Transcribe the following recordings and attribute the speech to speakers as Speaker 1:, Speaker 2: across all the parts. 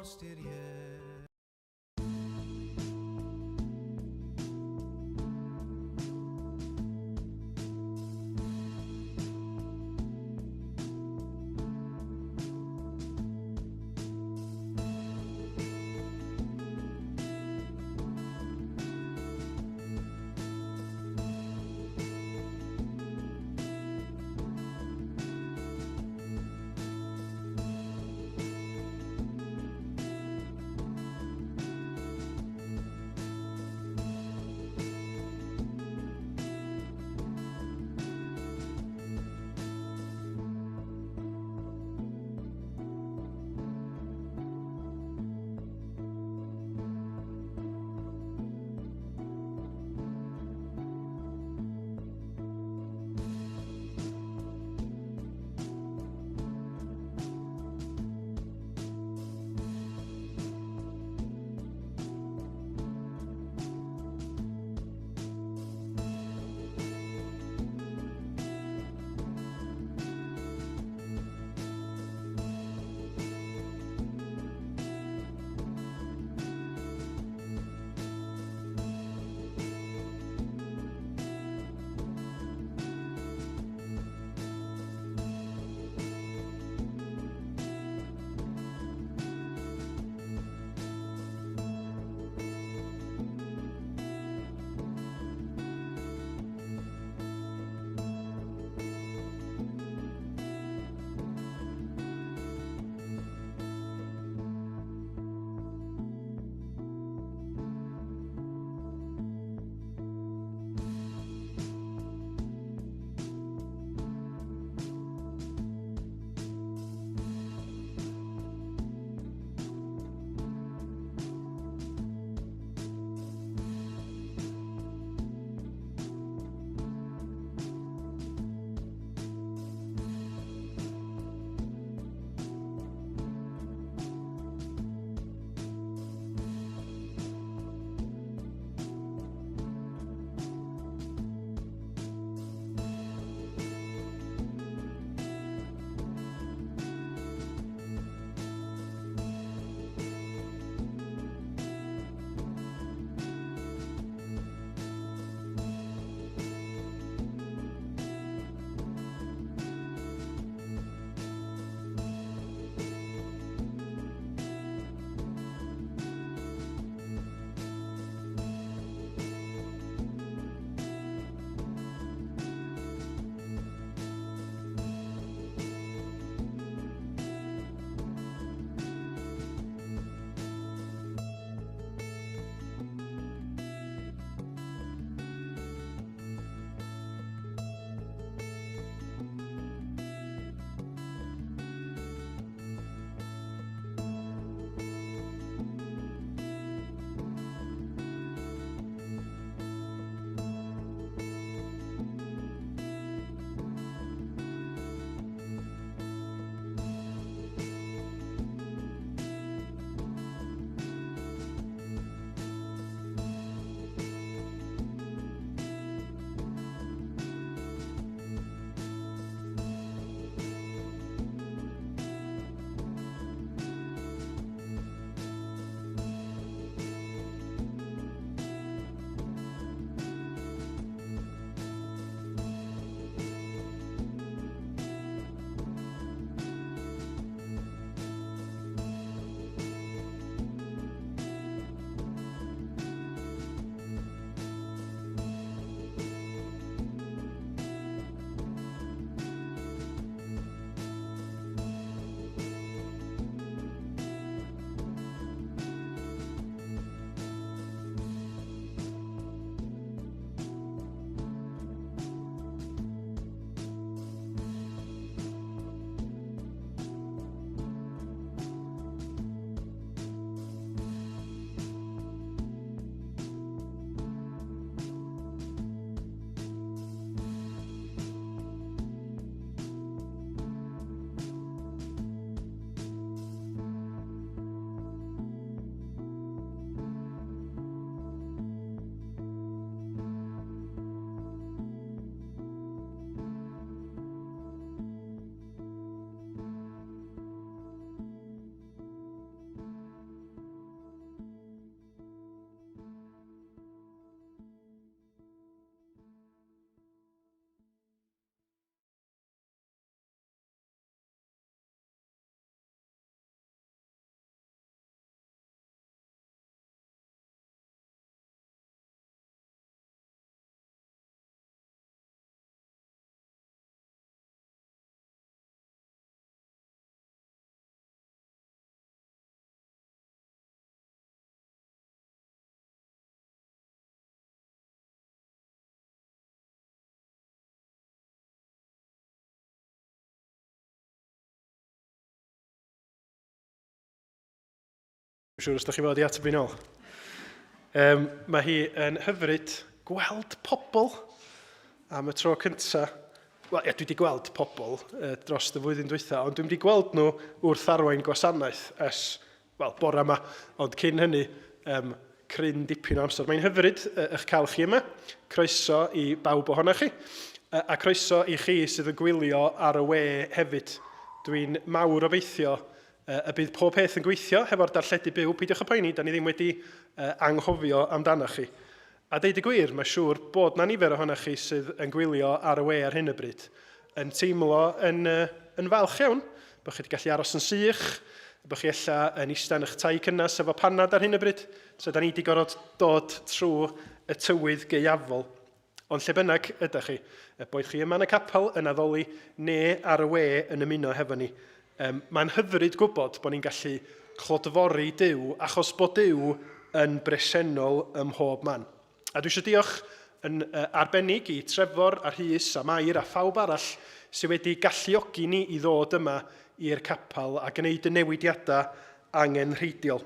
Speaker 1: Ystyried. Dwi'n siŵr os ydych chi fod i ateb fi nôl. Um, mae hi yn hyfryd gweld pobl am y tro cyntaf. Wel, ie, dwi wedi gweld pobl uh, dros y flwyddyn dwytha, ond dwi'n wedi gweld nhw wrth arwain gwasanaeth ers, wel, bore yma. Ond cyn hynny, um, cryn dipyn o amser. Mae'n hyfryd uh, eich cael chi yma. Croeso i bawb ohonoch chi. Uh, a croeso i chi sydd yn gwylio ar y we hefyd. Dwi'n mawr obeithio y bydd pob peth yn gweithio hefo'r darlledu byw, peidiwch â poeni, da ni ddim wedi anghofio amdanoch chi. A deud y gwir, mae siŵr bod na nifer ohonoch chi sydd yn gwylio ar y we ar hyn o bryd yn teimlo yn, yn falch iawn bod chi wedi gallu aros yn sych, bod chi ella yn eistedd yn eich tai cynnes efo panad ar hyn o bryd. So da ni wedi gorfod dod trwy y tywydd gaeafol. Ond lle bynnag ydych chi, boed chi yma yn y capel yn addoli neu ar y we yn ymuno hefo ni, um, mae'n hyfryd gwybod bod ni'n gallu clodfori Duw achos bod Duw yn bresennol ym mhob man. A dwi eisiau diolch yn arbennig i Trefor a Rhys a Mair a phawb arall sydd wedi galluogi ni i ddod yma i'r capel a gwneud y newidiadau angenrheidiol.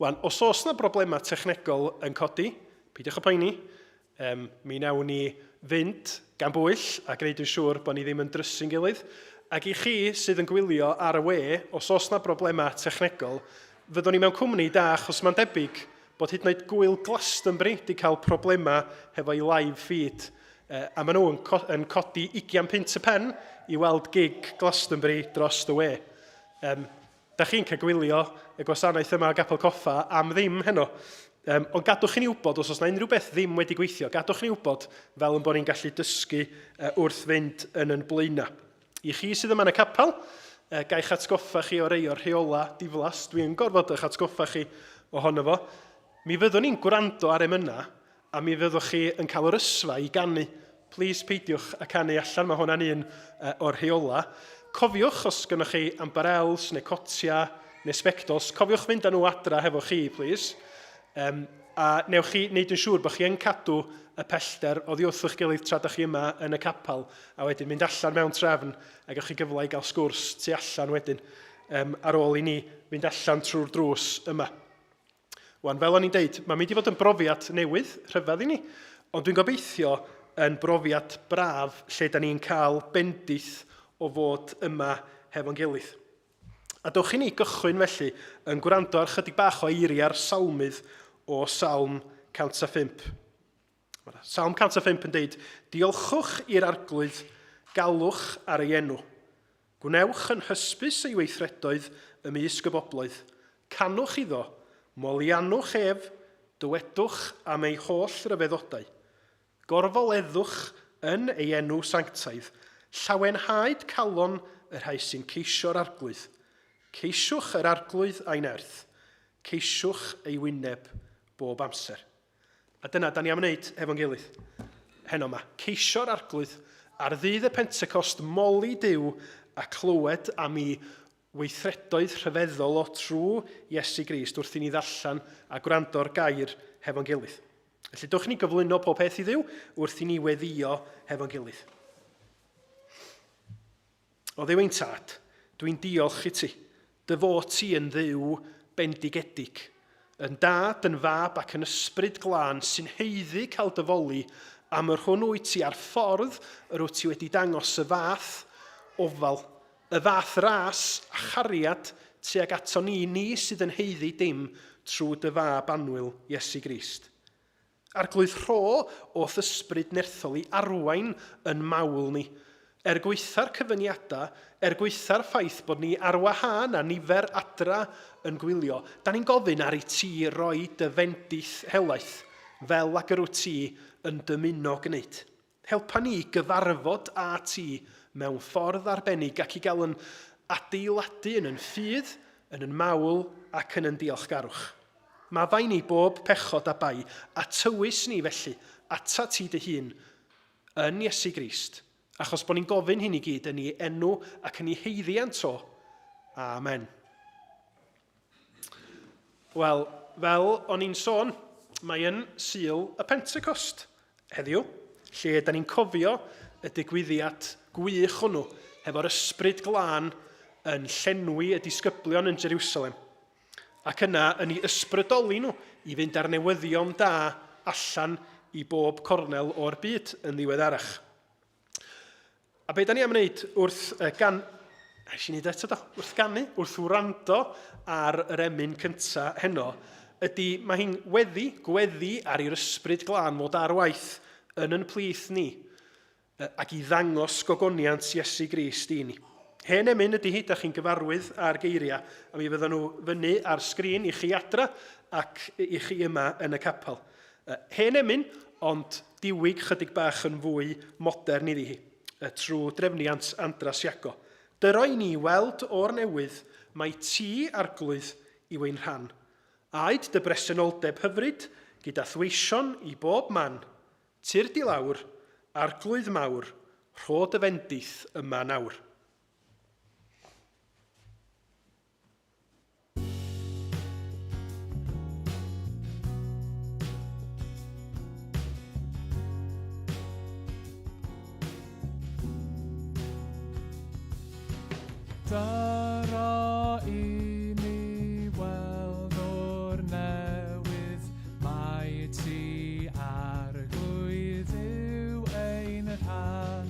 Speaker 1: Wan, os oes 'na broblemau technegol yn codi, peidiwch â poeni, um, mi wnawn ni fynd gan bwyll a gwneud yn siŵr bod ni ddim yn drysu'n gilydd. Ac i chi sydd yn gwylio ar y we, os oes 'na broblemau technegol, fyddwn ni mewn cwmni da achos mae'n debyg bod hyd yn oed gwyl Glastonbury wedi cael problemau hefo'i live feed. A maen nhw yn, co yn codi 20 punt y pen i weld gig Glastonbury dros y we. Um, Da chi'n cael gwylio y gwasanaeth yma o Gapel Coffa am ddim heno. Um, ond gadwch i ni wybod os oes yna unrhyw beth ddim wedi gweithio. Gadwch i ni wybod fel yn bod ni'n gallu dysgu uh, wrth fynd yn yn blaenau. I chi sydd yma yn y capel, uh, gaich atgoffa chi o rei o'r rheola diflas. Dwi'n gorfod eich atgoffa chi ohono fo. Mi fyddwn ni'n gwrando ar emynau A mi fyddwch chi yn cael yr ysfa i ganu. Plîs peidiwch â canu allan, mae hwnna'n un o'r rheolau. Cofiwch, os gynnoch chi ambarels neu cotiau neu sbectols, cofiwch fynd â nhw adra hefo chi, plîs. Um, a newch chi wneud yn siŵr bod chi yn cadw y pellter oddi wrth eich gilydd tra da chi yma yn y capel, a wedyn mynd allan mewn trefn, a gewch chi gyfle i gael sgwrs tu allan wedyn, um, ar ôl i ni fynd allan trwy'r drws yma. Wan, fel o'n i'n deud, mae'n mynd i fod yn brofiad newydd, rhyfedd i ni, ond dwi'n gobeithio yn brofiad braf lle da ni'n cael bendith o fod yma hefo'n gilydd. A dewch i ni gychwyn felly yn gwrando ar chydig bach o eiriau'r salmydd o Salm 105. Mae Salm 105 yn deud, Diolchwch i'r Arglwydd, galwch ar ei enw. Gwnewch yn hysbys ei weithredoedd ymysg y bobloedd. Canwch iddo, moliannwch ef, dywedwch am ei holl ryfeddodau. Gorfoleddwch yn ei enw sanctaidd, llawenhaed calon y rhai sy'n ceisio'r Arglwydd. Ceisiwch yr Arglwydd a'i nerth, ceisiwch ei wyneb bob amser. A dyna da ni am wneud hefo'n gilydd heno yma. Ceisio'r Arglwydd ar ddydd y Pentecost, moli Duw a clywed am ei weithredoedd rhyfeddol o trwy Iesu Grist wrth i ni ddarllen a gwrando'r gair hefo'n gilydd. Felly dewch i ni gyflwyno pob peth i Dduw wrth i ni weddïo hefo'n gilydd. O Dduw ein Tad, dwi'n diolch i ti, dy fod ti yn Dduw bendigedig, yn Dad, yn Fab ac yn Ysbryd Glân sy'n haeddu cael dy foli am yr hwn wyt ti a'r ffordd yr wyt ti wedi dangos y fath ofal, y fath ras a chariad tuag ato ni, ni sydd yn haeddu dim trwy dy Fab annwyl Iesu Grist. Arglwydd rho o'th ysbryd nerthol i arwain yn mawl ni. Er gwaetha'r cyfyngiadau, er gwaetha'r ffaith bod ni ar wahân a nifer adra yn gwylio, da ni'n gofyn ar i ti roi dy fendith helaeth, fel ag yr wyt ti yn dymuno gwneud. Helpa ni i gyfarfod â ti mewn ffordd arbennig ac i gael yn adeiladu yn yn ffydd, yn yn mawl ac yn yn diolchgarwch. Maddau ni bob pechod a bai, a tywys ni felly ata ti dy hun yn Iesu Grist, achos bod ni'n gofyn hyn i gyd yn ei enw ac yn ei haeddiant o. Amen. Wel, fel o'n i'n sôn, mae yn Sul y Pentecost heddiw, lle da ni'n cofio y digwyddiad gwych hwnnw hefo'r ysbryd glân yn llenwi y disgyblion yn Jerusalem. Ac yna yn ei ysbrydoli nhw i fynd â'r newyddion da allan i bob cornel o'r byd yn ddiweddarach. A be da ni am wneud wrth gan... Nes i wneud eto do? Wrth ganu, wrth wrando ar yr emyn cynta heno, ydy mae hi'n weddi, gweddi ar i'r ysbryd glân fod ar waith yn yn plith ni, ac i ddangos gogoniant Iesu Grist i ni. Hen emyn ydy hi, da chi'n gyfarwydd â'r geiriau, a mi fyddan nhw fyny ar sgrin i chi adra ac i chi yma yn y capel. Hen emyn, ond diwyg chydig bach yn fwy modern iddi hi, trwy drefniant Andras Iago. Dyro i ni weld o'r newydd mai ti, Arglwydd, yw ein rhan. Aed dy bresenoldeb hyfryd gyda thweision i bob man, Tyrd i lawr, Arglwydd mawr, rho dy fendith yma nawr.
Speaker 2: Dyro i mi weld o'r newydd Mai ti Arglwydd yw ein rhan.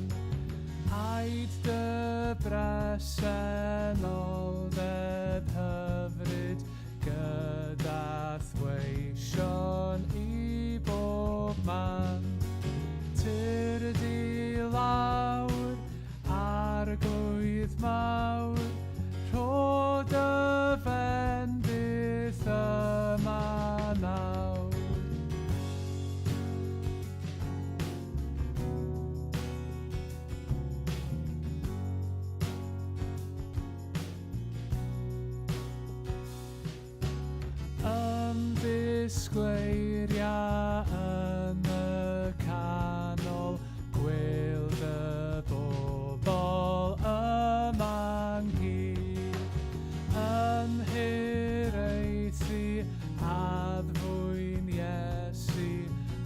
Speaker 2: Aed dy bresenoldeb hyfryd Gyda'th weision i bob man. Tyrd i lawr, Arglwydd mawr, rho dy fendith yma nawr. Ymddisgleiria yn y canol, gwêl dy bobl yma'n nghyd. Yn hiraethu addfwyn Iesu,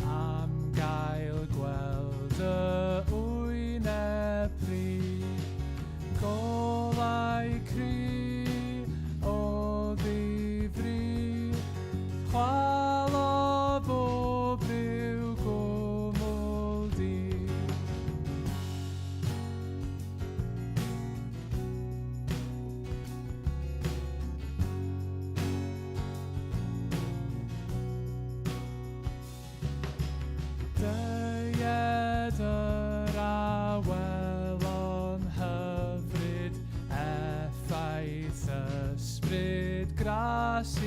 Speaker 2: am gael gweld dy wyneb prudd. Golau cry o ddifri, chwal o bob rhyw gwmwl du. Deued yr awelon hyfryd, effaith ysbryd gras i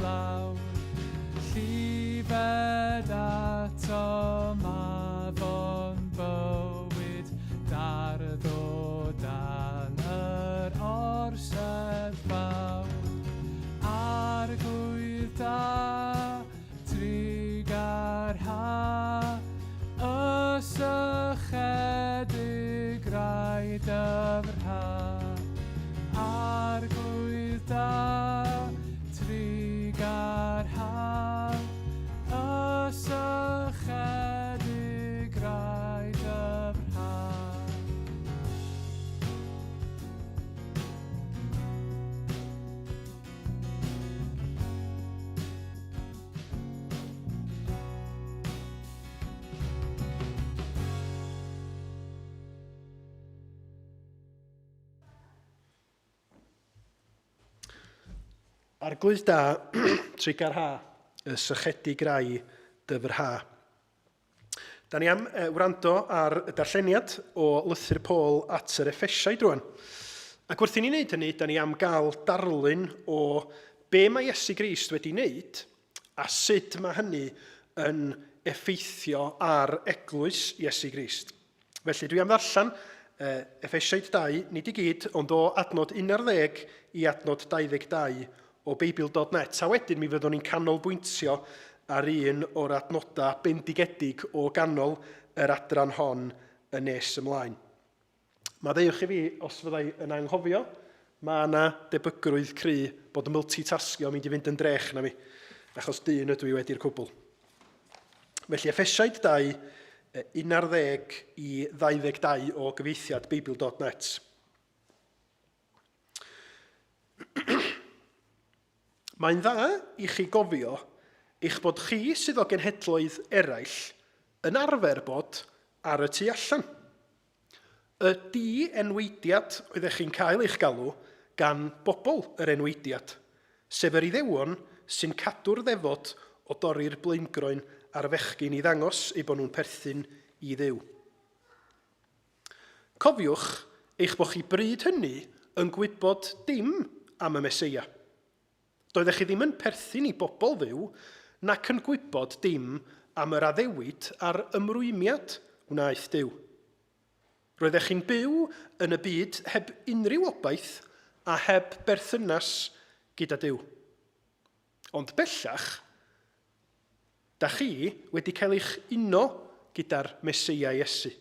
Speaker 2: lawr. Llifed atom afon bywyd, dardd o dan yr orsedd fawr. Arglwydd da, Trugarha, y sychedig rai dyfrha. Arglwydd da, trugarha, y sychedig rai dyfrha.
Speaker 1: Arglwydd da, trugar ha, y sychedig rai dyfrha. Da ni am wrando ar y darlleniad o lythyr Paul at yr Effesiaid rwan. Ac wrth i ni wneud hynny, da ni am gael darlun o be mae Iesu Grist wedi wneud a sut mae hynny yn effeithio ar eglwys Iesu Grist. Felly dwi am ddarllen Efesiaid 2, nid i gyd, ond o adnod 11 i adnod 22 o Beibl.net. A wedyn mi fyddwn ni'n canolbwyntio ar un o'r adnodau bendigedig o ganol yr adran hon yn nes ymlaen. Maddeuwch i fi os fyddai yn anghofio, mae yna debygrwydd cry bod multitasgio yn mynd i fynd yn drech na fi, achos dyn ydw i wedi'r cwbl. Felly Effesiaid 2, 11 i 22 o gyfieithiad Beibl.net. Mae'n dda i chi gofio eich bod chi sydd o genhedloedd eraill yn arfer bod ar y tu allan. Y di-enwaediad oeddech chi'n cael eich galw gan bobl yr enwaediad, sef yr Iddewon sy'n cadw'r ddefod o dorri'r blaengroen ar fechgyn i ddangos eu bod nhw'n perthyn i Dduw. Cofiwch eich bod chi bryd hynny yn gwybod dim am y Meseia. Doeddech chi ddim yn perthyn i bobl Dduw, nac yn gwybod dim am yr addewid a'r ymrwymiad wnaeth Duw. Roeddech chi'n byw yn y byd heb unrhyw obaith a heb berthynas gyda Duw. Ond bellach, da chi wedi cael eich uno gyda'r Meseia Iesu.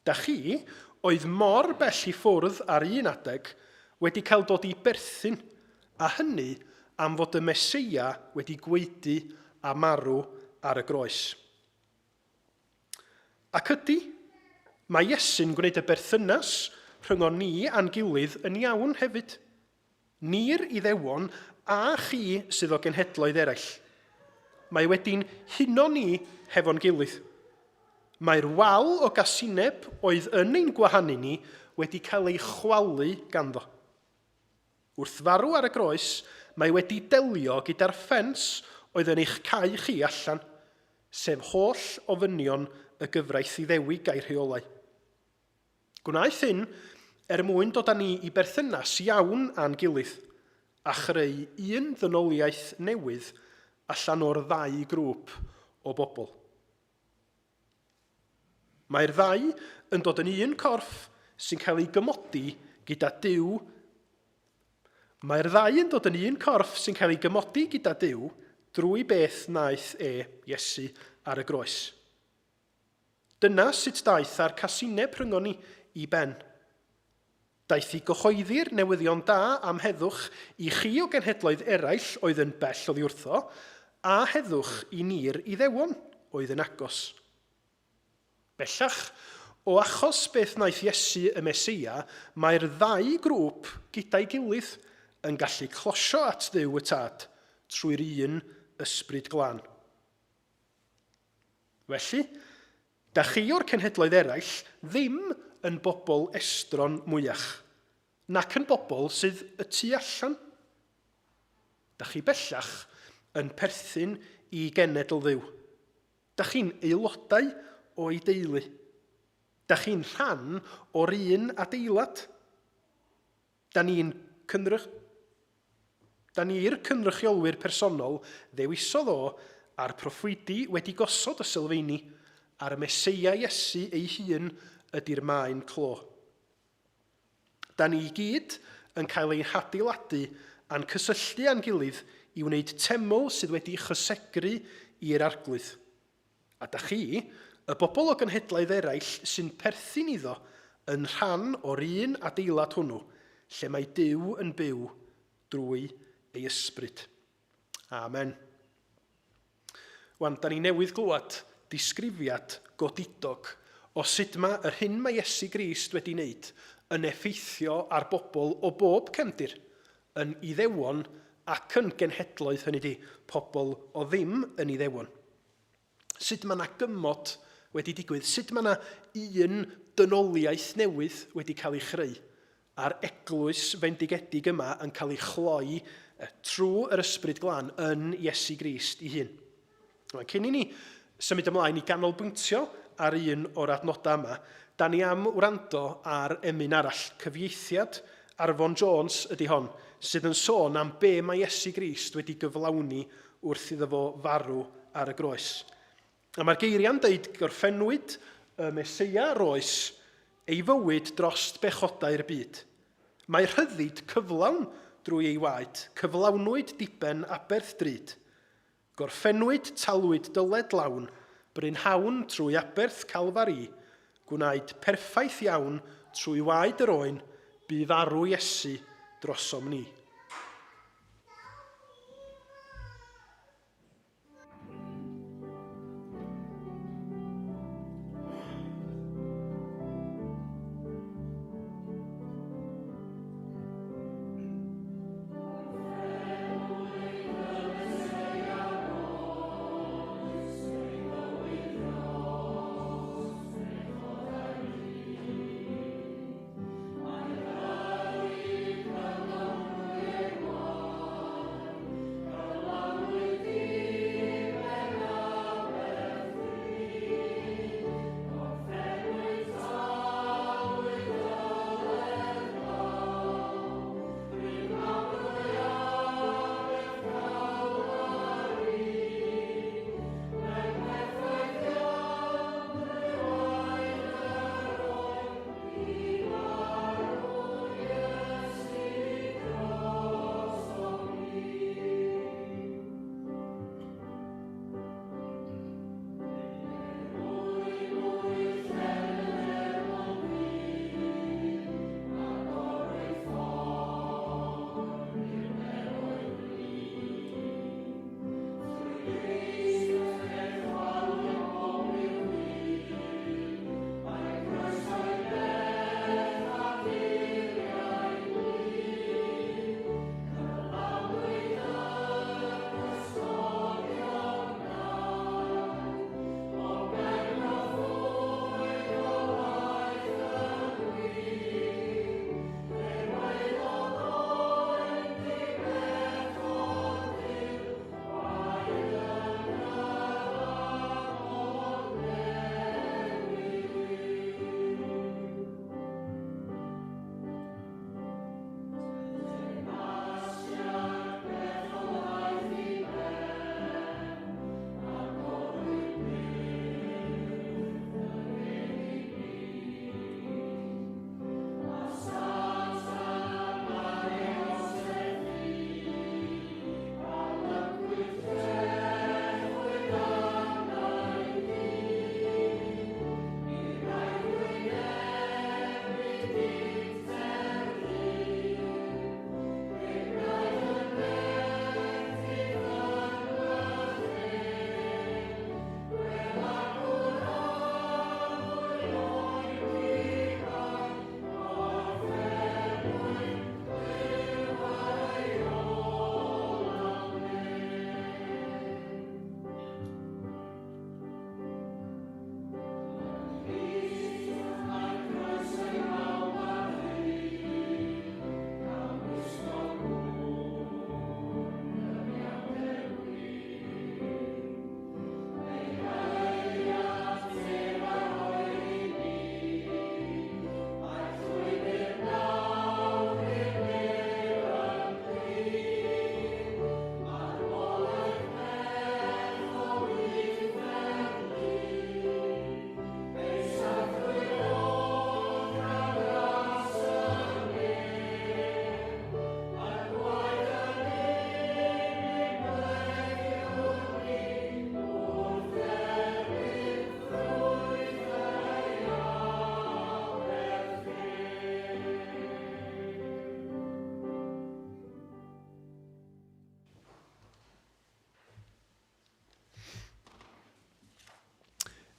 Speaker 1: Da chi, oedd mor bell i ffwrdd ar un adeg, wedi cael dod i berthyn, a hynny am fod y Meseia wedi gwaedu a marw ar y groes. Ac ydy, mae Iesu'n gwneud y berthynas rhyngon ni a'n gilydd yn iawn hefyd. Ni'r Iddewon a chi sydd o genhedloedd eraill. Mae wedi'n huno ni hefo'n gilydd. Mae'r wal o gasineb oedd yn ein gwahanu ni wedi cael ei chwalu ganddo. Wrth farw ar y groes, mae wedi delio gyda'r ffens oedd yn eich cau chi allan, sef holl ofynion y gyfraith Iddewig a'i rheolau. Gwnaeth hyn er mwyn dod â ni i berthynas iawn â'n gilydd, a chreu un ddynoliaeth newydd allan o'r ddau grŵp o bobl. Mae'r ddau yn dod yn un corff sy'n cael ei gymodi gyda Duw. Mae'r ddau yn dod yn un corff sy'n cael ei gymodi gyda Duw drwy beth wnaeth e, Iesu, ar y groes. Dyna sut daeth â'r casineb rhyngon ni i ben. Daeth i gyhoeddi'r newyddion da am heddwch i chi o genhedloedd eraill oedd yn bell oddi wrtho, a heddwch i ni'r Iddewon oedd yn agos. Bellach, o achos beth wnaeth Iesu y Meseia, mae'r ddau grŵp gyda'i gilydd yn gallu closio at Dduw y Tad trwy'r un Ysbryd Glân. Felly, da chi o'r cenhedloedd eraill ddim yn bobl estron mwyach, nac yn bobl sydd y tu allan. Da chi bellach yn perthyn i genedl Dduw. Da chi'n aelodau o'i deulu. Da chi'n rhan o'r un adeilad. Da ni'n cynrych... Da ni'r cynrychiolwyr personol ddewisodd o a'r proffwydi wedi gosod y sylfeini, a'r Meseia Iesu ei hun ydi'r maen clo. Da ni i gyd yn cael ein hadeiladu a'n cysylltu â'n gilydd i wneud teml sydd wedi chysegru i'r Arglwydd. A da chi, y bobl o genhedloedd eraill sy'n perthyn iddo, yn rhan o'r un adeilad hwnnw, lle mae Duw yn byw drwy ei ysbryd. Amen. Wan, da ni newydd glywed disgrifiad godidog o sut mae yr hyn mae Iesu Grist wedi wneud yn effeithio ar bobl o bob cefndir, yn Iddewon ac yn genhedloedd, hynny ydi, pobl o ddim yn Iddewon. Sut mae yna gymod wedi digwydd, sut mae yna un dynoliaeth newydd wedi cael ei chreu, a'r eglwys fendigedig yma yn cael ei chloi trwy yr Ysbryd Glân yn Iesu Grist ei hun. Rwan, cyn i ni symud ymlaen i ganolbwyntio ar un o'r adnodau yma, da ni am wrando ar emyn arall, cyfieithiad Arfon Jones ydy hon, sydd yn sôn am be mae Iesu Grist wedi gyflawni wrth iddo fo farw ar y groes. A mae'r geiriau'n deud gorffennwyd y Meseia roes ei fywyd drost bechodau'r byd. Mae rhyddid cyflawn drwy ei waed, cyflawnwyd diben aberth drud. Gorffennwyd, talwyd dyled lawn, brynhawn trwy aberth Calfari, gwnaed perffaith iawn trwy waed yr oen, bu farw Iesu drosom ni.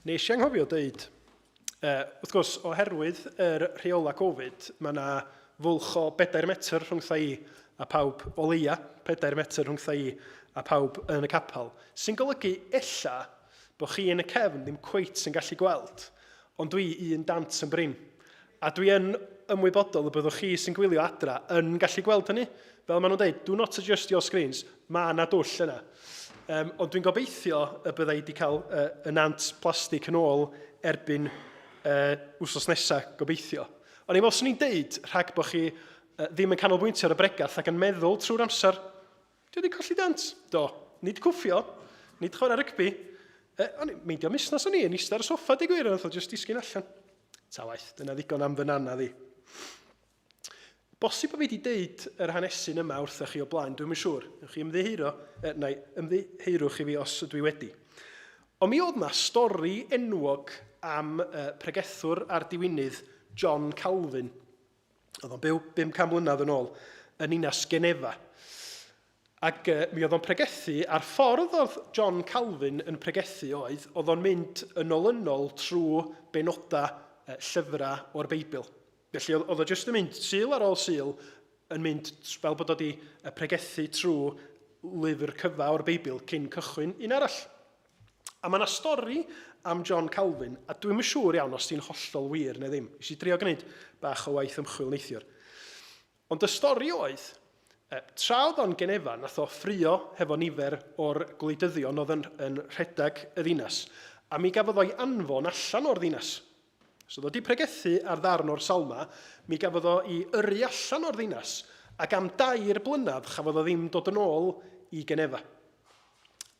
Speaker 1: Nes i anghofio deud, wrth gwrs, oherwydd yr rheola Covid, mae yna fwlch o 4 metr rhwngtha i a pawb, o leia 4 metr rhwngtha i a pawb yn y capel, sy'n golygu ella bod chi yn y cefn ddim cweit yn gallu gweld, ond dwi un dant yn brin. A dwi yn ymwybodol y byddwch chi sy'n gwylio adra yn gallu gweld hynny. Fel maen nhw'n dweud, do not adjust your screens, mae yna dwll yna. Ond dwi'n gobeithio y bydda i wedi cael y nant plastig yn ôl erbyn wsos nesaf, gobeithio. Ond i'n meddwl, swn i'n deud, rhag bod chi ddim yn canolbwyntio ar y bregath ac yn meddwl trwy'r amser, Dwi wedi colli dant. Do. Nid cwffio, nid chwarae rygbi. O'n i'n meindio musnes o'n i yn eistedd ar y soffa, di gwir, ond oedd jyst disgyn allan. Ta waeth, dyna ddigon am fy nana ddi. Bosib bod fi wedi deud yr hanesyn yma wrthych chi o blaen, dwi'm yn siŵr. Newch chi ymddiheuro, neu ymddiheurwch i fi os ydw i wedi. Ond mi oedd na stori enwog am pregethwr a'r diwinydd John Calvin. Oedd o'n byw 500 mlynedd yn ôl yn ninas Genefa. Ac mi oedd o'n pregethu, a'r ffordd oedd John Calvin yn pregethu oedd, oedd o'n mynd yn olynol trwy benodau llyfrau o'r Beibl. Felly oedd, oedd o jyst yn mynd Sul ar ôl Sul, yn mynd fel bod o wedi pregethu trwy lyfr cyfa o'r Beibl cyn cychwyn un arall. A mae yna stori am John Calvin, a dwi'm yn siŵr iawn os di'n hollol wir neu ddim. Nes i drio gwneud bach o waith ymchwil neithiwr. Ond y stori oedd, tra oedd o'n Genefa, nath o ffrio hefo nifer o'r gwleidyddion oedd yn, yn rhedeg y ddinas, a mi gafodd o'i anfon allan o'r ddinas. So oedd o 'di pregethu ar ddarn o'r Salma, mi gafodd o i yrru allan o'r ddinas, ac am dair blynedd chafodd o ddim dod yn ôl i Genefa.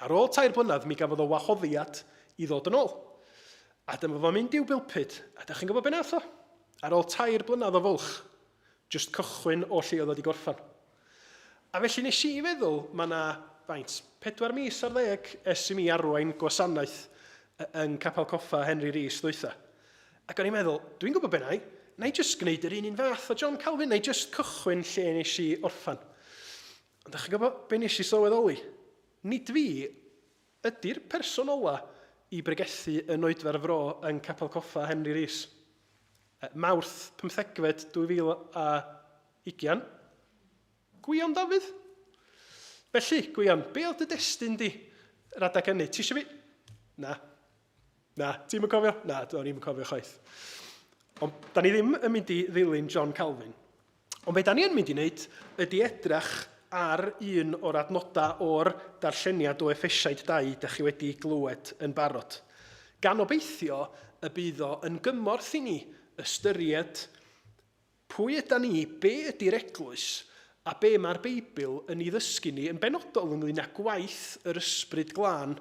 Speaker 1: Ar ôl tair blynedd, mi gafodd o wahoddiad i ddod yn ôl. A dyma fo'n mynd i'w bulpud, a dych chi'n gwybod be nath o? Ar ôl tair blynedd o fwlch, jyst cychwyn o lle oedd o wedi gorffan. A felly nes i feddwl, mae yna, faint, 4 mis ar ddeg ers i mi arwain gwasanaeth yng Capel Coffa Henry Rees ddwytha. Ac o'n i'n meddwl, dwi'n gwybod be na i, na i jyst gwneud yr un un fath o John Calvin, na i jyst cychwyn lle nes i orffan. Ond dach chi'n gwybod be nes i sylweddoli? Nid fi ydy'r person ola i bregethu yn Oedfa'r Fro yng Nghapel Coffa Henry Rees. Mawrth pymthegfed 2020. Gwion Dafydd? Felly, Gwion, be oedd dy destun di yr adeg hynny? Ti eisiau fi... Na. Na, ti'm yn cofio? Na, do'n i'm yn cofio chwaith. Ond da ni ddim yn mynd i ddilyn John Calvin. Ond be da ni yn mynd i wneud ydy edrach ar un o'r adnodau o'r darlleniad o Effesiaid 2 da chi wedi glywed yn barod. Gan obeithio y bydd o yn gymorth i ni ystyried pwy yda ni, be ydy'r eglwys, a be mae'r Beibl yn ei ddysgu ni yn benodol ynglyn â gwaith yr Ysbryd Glân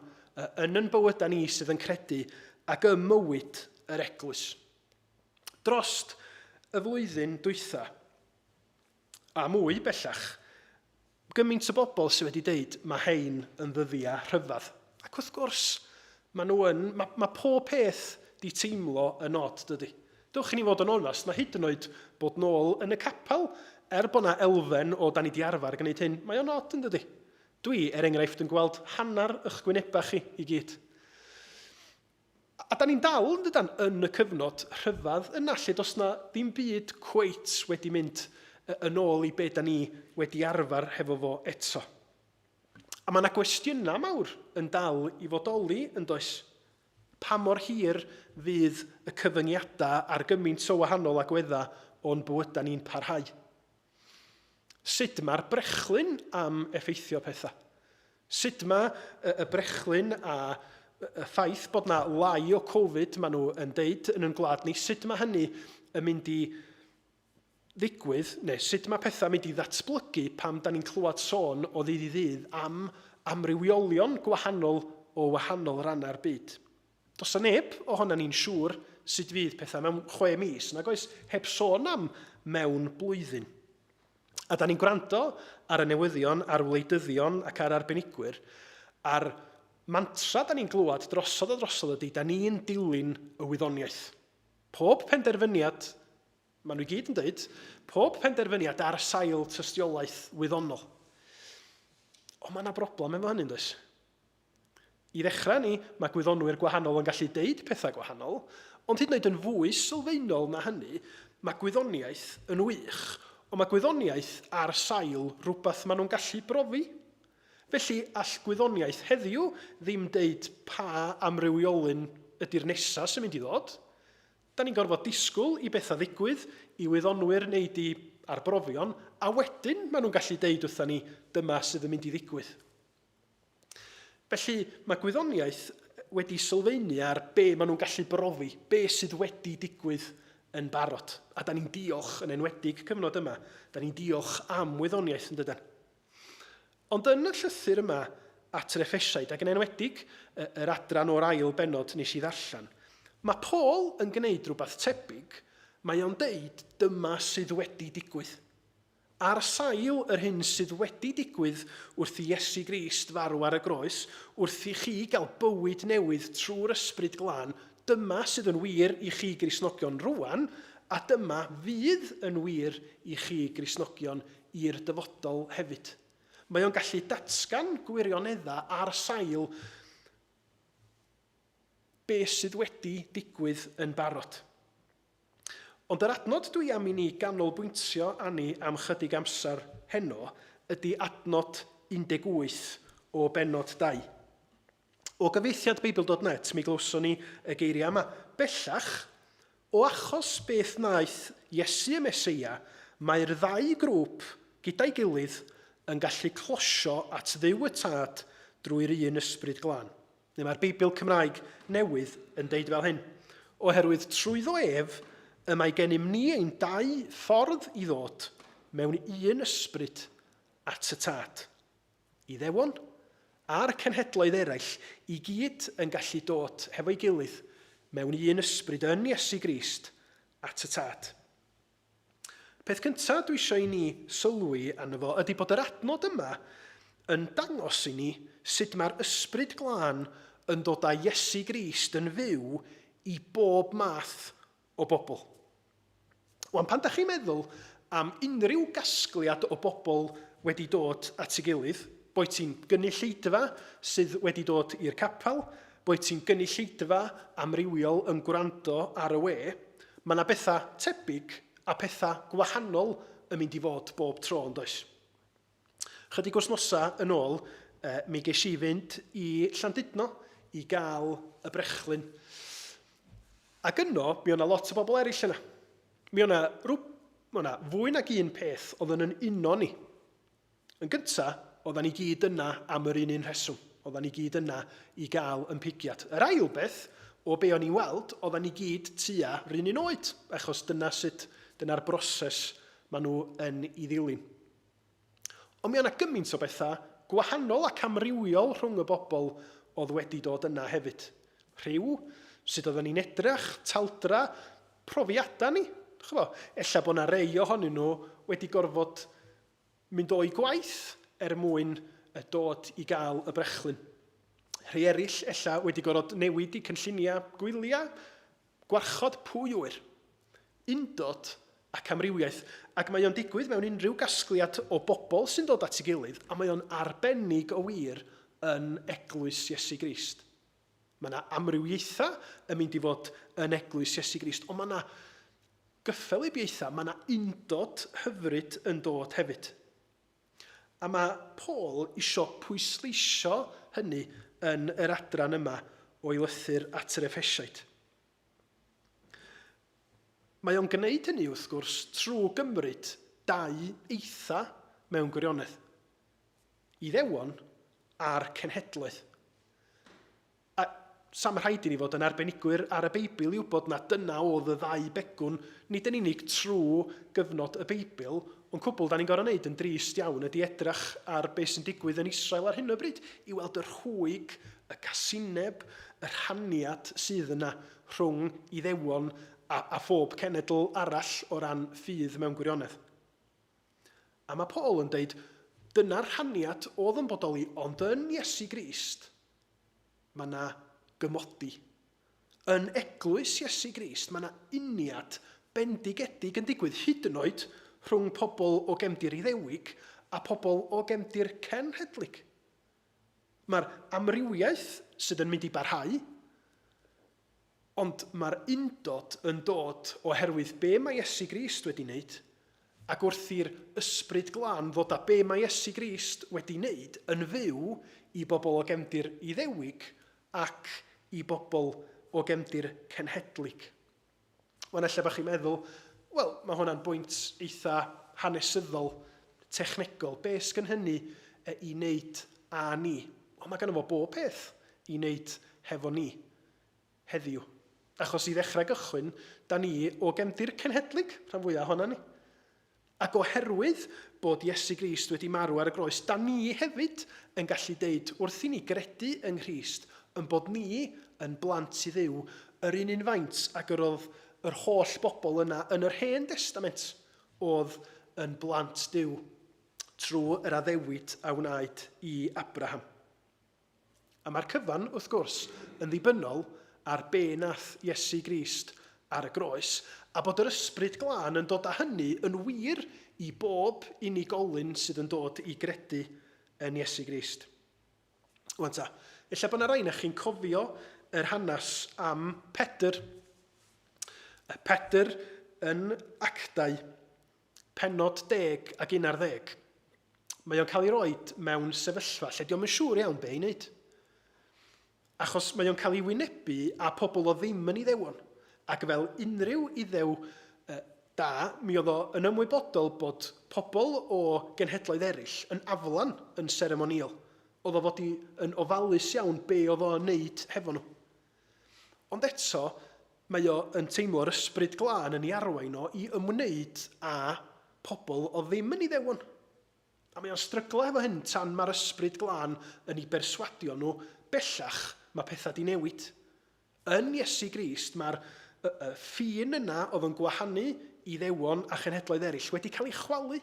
Speaker 1: yn yn bywydau ni sydd yn credu ac ym mywyd yr eglwys. Drost y flwyddyn dwytha, a mwy bellach, gymaint o bobl sydd wedi deud mae hein yn ddyddiau rhyfedd. Ac wrth gwrs, maen nhw yn, mae, mae pob peth di teimlo yn od, dydy. Dewch i ni fod yn onest, mae hyd yn oed bod nôl yn y capel, er bod na elfen o da ni di arfer gwneud hyn, mae o'n od yn dydy. Dwi, er enghraifft, yn gweld hanner eich gwynebau chi i gyd. A da ni'n dal, yn dydan, yn y cyfnod rhyfedd yna lle does na ddim byd cweit wedi mynd yn ôl i be da ni wedi arfer hefo fo eto. A mae yna gwestiynau mawr yn dal i fodoli, yn does? Pa mor hir fydd y cyfyngiadau ar gymaint o wahanol agweddau o'n bywydau ni'n parhau? Sut mae'r brechlyn am effeithio pethau? Sut mae y brechlyn a y ffaith bod na lai o Covid, maen nhw yn deud yn yn gwlad ni, sut mae hynny yn mynd i ddigwydd, neu sut mae pethau yn mynd i ddatblygu pam da ni'n clywed sôn o ddydd i ddydd am amrywiolion gwahanol o wahanol rannau'r byd. Does 'na neb ohonan ni'n siŵr sut fydd pethau mewn 6 mis, nag oes, heb sôn am mewn blwyddyn. A da ni'n gwrando ar y newyddion, ar wleidyddion ac ar arbenigwyr, a'r mantra da ni'n glywed drosodd a drosodd ydy, da ni'n dilyn y wyddoniaeth. Pob penderfyniad, maen nhw i gyd yn dweud, pob penderfyniad ar sail tystiolaeth wyddonol. Ond mae yna broblem efo hynny, does? I ddechrau ni, mae gwyddonwyr gwahanol yn gallu deud pethau gwahanol, ond hyd yn oed yn fwy sylfaenol na hynny, mae gwyddoniaeth yn wych, ond mae gwyddoniaeth ar sail rhywbeth maen nhw'n gallu brofi. Felly, all gwyddoniaeth heddiw ddim deud pa amrywiolyn ydy'r nesaf sy'n mynd i ddod. Da ni'n gorfod disgwyl i bethau ddigwydd, i wyddonwyr wneud i arbrofion, a wedyn maen nhw'n gallu deud wrtha ni dyma sydd yn mynd i ddigwydd. Felly, mae gwyddoniaeth wedi sylfaenu ar be maen nhw'n gallu brofi, be sydd wedi digwydd yn barod. A da ni'n diolch, yn enwedig cyfnod yma, da ni'n diolch am wyddoniaeth yn dydan. Ond yn y llythyr yma at yr Effesiaid, ac yn enwedig yr adran o'r ail bennod nes i ddarllen, mae Paul yn gwneud rhywbeth tebyg, mae o'n deud dyma sydd wedi digwydd. Ar sail yr hyn sydd wedi digwydd wrth i Iesu Grist farw ar y groes, wrth i chi gael bywyd newydd trwy'r Ysbryd Glân, dyma sydd yn wir i chi Gristnogion rŵan, a dyma fydd yn wir i chi Gristnogion i'r dyfodol hefyd. Mae o'n gallu datgan gwirioneddau ar sail be sydd wedi digwydd yn barod. Ond yr adnod dwi am i ni ganolbwyntio ani am chydig amser heno ydy adnod 18 o bennod 2. O gyfieithiad Beibl.net mi glywson ni y geiriau yma. Bellach, o achos beth wnaeth Iesu y Meseia, mae'r ddau grŵp gyda'i gilydd yn gallu closio at Dduw y Tad drwy'r un Ysbryd Glân. Neu mae'r Beibl Cymraeg Newydd yn deud fel hyn, Oherwydd trwyddo ef y mae gennym ni ein dau ffordd i ddod mewn un ysbryd at y Tad. Iddewon a'r cenhedloedd eraill i gyd yn gallu dod hefo'i gilydd mewn un ysbryd yn Iesu Grist at y Tad. Peth cyntaf dwi eisiau i ni sylwi arno fo ydy bod yr adnod yma yn dangos i ni sut mae'r Ysbryd Glân yn dod â Iesu Grist yn fyw i bob math o bobl. Wan, pan da chi'n meddwl am unrhyw gasgliad o bobl wedi dod at ei gilydd, boed ti'n gynulleidfa sydd wedi dod i'r capel, boed ti'n gynulleidfa amrywiol yn gwrando ar y we, Mae 'na bethau tebyg a pethau gwahanol yn mynd i fod bob tro, yn does? Chydig wythnosau yn ôl, mi ges i fynd i Llandudno i gael y brechlyn. Ac yno, mi o'na lot o bobl eraill yna. Mi o'na, rw, mi o'na fwy nag un peth oedd yn yn uno ni. Yn gynta, oeddan ni gyd yna am yr un un rheswm. Oeddan ni gyd yna i gael yn pigiad. Yr ail beth, o be o'n i'n weld, oeddan ni gyd tua 'run un oed, achos dyna sut, dyna'r broses maen nhw yn i ddilyn. Ond mi oedd 'na gymaint o bethau gwahanol ac amrywiol rhwng y bobl oedd wedi dod yna hefyd. Rhyw, sut oeddan ni'n edrych, taldra, profiadau ni. Ch'bo, ella bod 'na rei ohonyn nhw wedi gorfod Mynd o'i gwaith er mwyn dod i gael y brechlyn. Rhai eraill ella wedi gorfod newid eu cynlluniau gwyliau, gwarchod pwy ŵyr. Undod ac amrywiaeth, ac mae o'n digwydd mewn unrhyw gasgliad o bobl sy'n dod at ei gilydd, a mae o'n arbennig o wir yn eglwys Iesu Grist. Mae yna amrywiaethau yn mynd i fod yn eglwys Iesu Grist, ond mae yna gyffelybiaethau, mae yna undod hyfryd yn dod hefyd. A mae Paul isio pwysleisio hynny yn yr adran yma o'i lythyr at yr Effesiaid. Mae o'n gwneud hynny, wrth gwrs, trwy gymryd dau eitha mewn gwirionedd. Iddewon a'r cenhedloedd. A sa'm rhaid i ni fod yn arbenigwyr ar y Beibl i wybod na dyna oedd y ddau begwn, nid yn unig trwy gyfnod y Beibl, ond cwbl da ni'n gorfod wneud yn drist iawn ydy edrach ar beth sy'n digwydd yn Israel ar hyn o bryd, i weld y rhwyg, y casineb, y rhaniad sydd yna rhwng Iddewon a, a phob cenedl arall o ran ffydd mewn gwirionedd. A mae Paul yn deud, dyna'r rhaniad oedd yn bodoli, ond yn Iesu Grist, mae yna gymodi. Yn eglwys Iesu Grist, mae yna uniad bendigedig yn digwydd, hyd yn oed rhwng pobl o gefndir Iddewig a pobl o gefndir cenhedlig. Mae'r amrywiaeth sydd yn mynd i barhau, ond mae'r undod yn dod oherwydd be mae Iesu Grist wedi wneud, ac wrth i'r Ysbryd Glân ddod â be mae Iesu Grist wedi wneud yn fyw i bobl o gefndir Iddewig ac i bobl o gefndir cenhedlig. Wan ella bod chi'n meddwl, wel, mae hwnna'n bwynt eitha hanesyddol, technegol. Be sgyn hynny i wneud â ni? Wel, mae gynno fo bob peth i wneud hefo ni heddiw. Achos i ddechrau gychwyn, da ni o gefndir cenhedlig, rhan fwyaf ohonan ni. Ac oherwydd bod Iesu Grist wedi marw ar y groes, da ni hefyd yn gallu deud wrth i ni gredu yng Nghrist yn bod ni yn blant i Dduw yr un un faint ag yr oedd yr holl bobl yna yn yr Hen Destament oedd yn blant Duw trwy yr addewid a wnaed i Abraham. A mae'r cyfan, wrth gwrs, yn ddibynnol ar be nath Iesu Grist ar y groes, a bod yr Ysbryd Glân yn dod â hynny yn wir i bob unigolyn sydd yn dod i gredu yn Iesu Grist. Wan ta, ella bod 'na rai na chi'n cofio yr hanes am Pedr. Pedr yn Actau pennod 10 ac 11, mae o'n cael ei roed mewn sefyllfa lle dio'm yn siŵr iawn be i wneud. Achos mae o'n cael ei wynebu â pobl o ddim yn Iddewon, ac fel unrhyw Iddew da, mi oedd o yn ymwybodol bod pobl o genhedloedd eraill yn aflan yn seremonïol. Oedd o fod i yn ofalus iawn be oedd o'n wneud hefo nhw. Ond eto, mae o yn teimlo'r Ysbryd Glân yn ei arwain o i ymwneud â pobl o ddim yn Iddewon. A mae o'n stryglo hefo hyn tan mae'r Ysbryd Glân yn ei berswadio nhw bellach mae pethau di newid. Yn Iesu Grist mae'r y, y ffin yna oedd yn gwahanu Iddewon a chenhedloedd eraill wedi cael ei chwalu.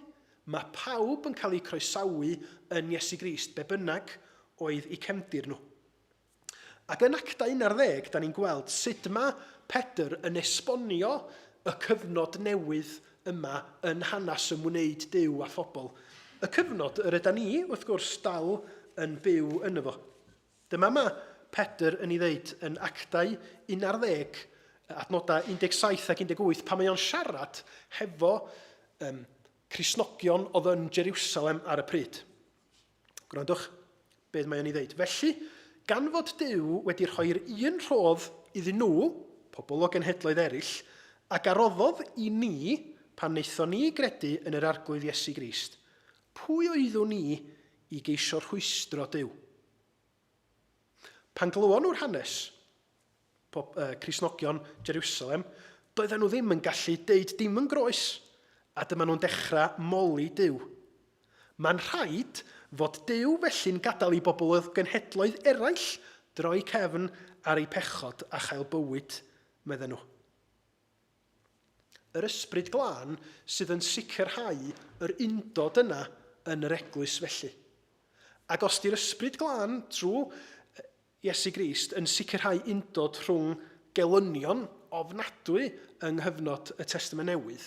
Speaker 1: Mae pawb yn cael eu croesawu yn Iesu Grist, be bynnag oedd eu cefndir nhw. Ac yn Actau 11, da ni'n gweld sut mae Pedr yn esbonio y cyfnod newydd yma yn hanes ymwneud Duw â phobl. Y cyfnod yr yda ni, wrth gwrs, dal yn byw yno fo. Dyma mae Pedr yn ei ddeud yn Actau 11, adnodau 17 ac 18, pan mae o'n siarad hefo um, Cristnogion oedd yn Jerusalem ar y pryd. Gwrandwch beth mae o'n ei ddeud. Felly, gan fod Duw wedi rhoi'r un rhodd iddyn nhw, pobl o genhedloedd eraill, ac a roddodd i ni pan wnaethon ni gredu yn yr Arglwydd Iesu Grist, pwy oeddwn ni i geisio rhwystro Duw? Pan glywon nhw'r hanes, pob, Cristnogion Jerusalem, doedden nhw ddim yn gallu deud dim yn groes, a dyma nhw'n dechrau moli Duw. Mae'n rhaid fod Duw felly'n gadael i bobl o genhedloedd eraill droi cefn ar eu pechod a chael bywyd, medden nhw. Yr Ysbryd Glân sydd yn sicrhau yr undod yna yn yr eglwys felly. Ac os di'r Ysbryd Glân trwy Iesu Grist yn sicrhau undod rhwng gelynion ofnadwy yng nghyfnod y Testament Newydd,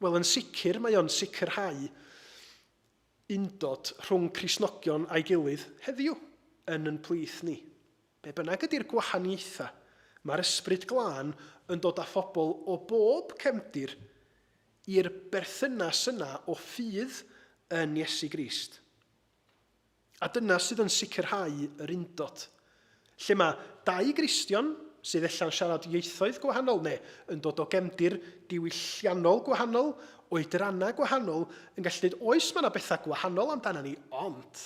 Speaker 1: wel yn sicr mae o'n sicrhau undod rhwng Cristnogion a'i gilydd heddiw yn yn plith ni. Be bynnag ydy'r gwahaniaethau, mae'r Ysbryd Glân yn dod â phobl o bob cefndir i'r berthynas yna o ffydd yn Iesu Grist. A dyna sydd yn sicrhau yr undod. Lle mae dau Gristion sydd ella'n siarad ieithoedd gwahanol neu yn dod o gefndir diwylliannol gwahanol, oedrannau gwahanol, yn gallu dweud oes mae yna bethau gwahanol amdana ni, ond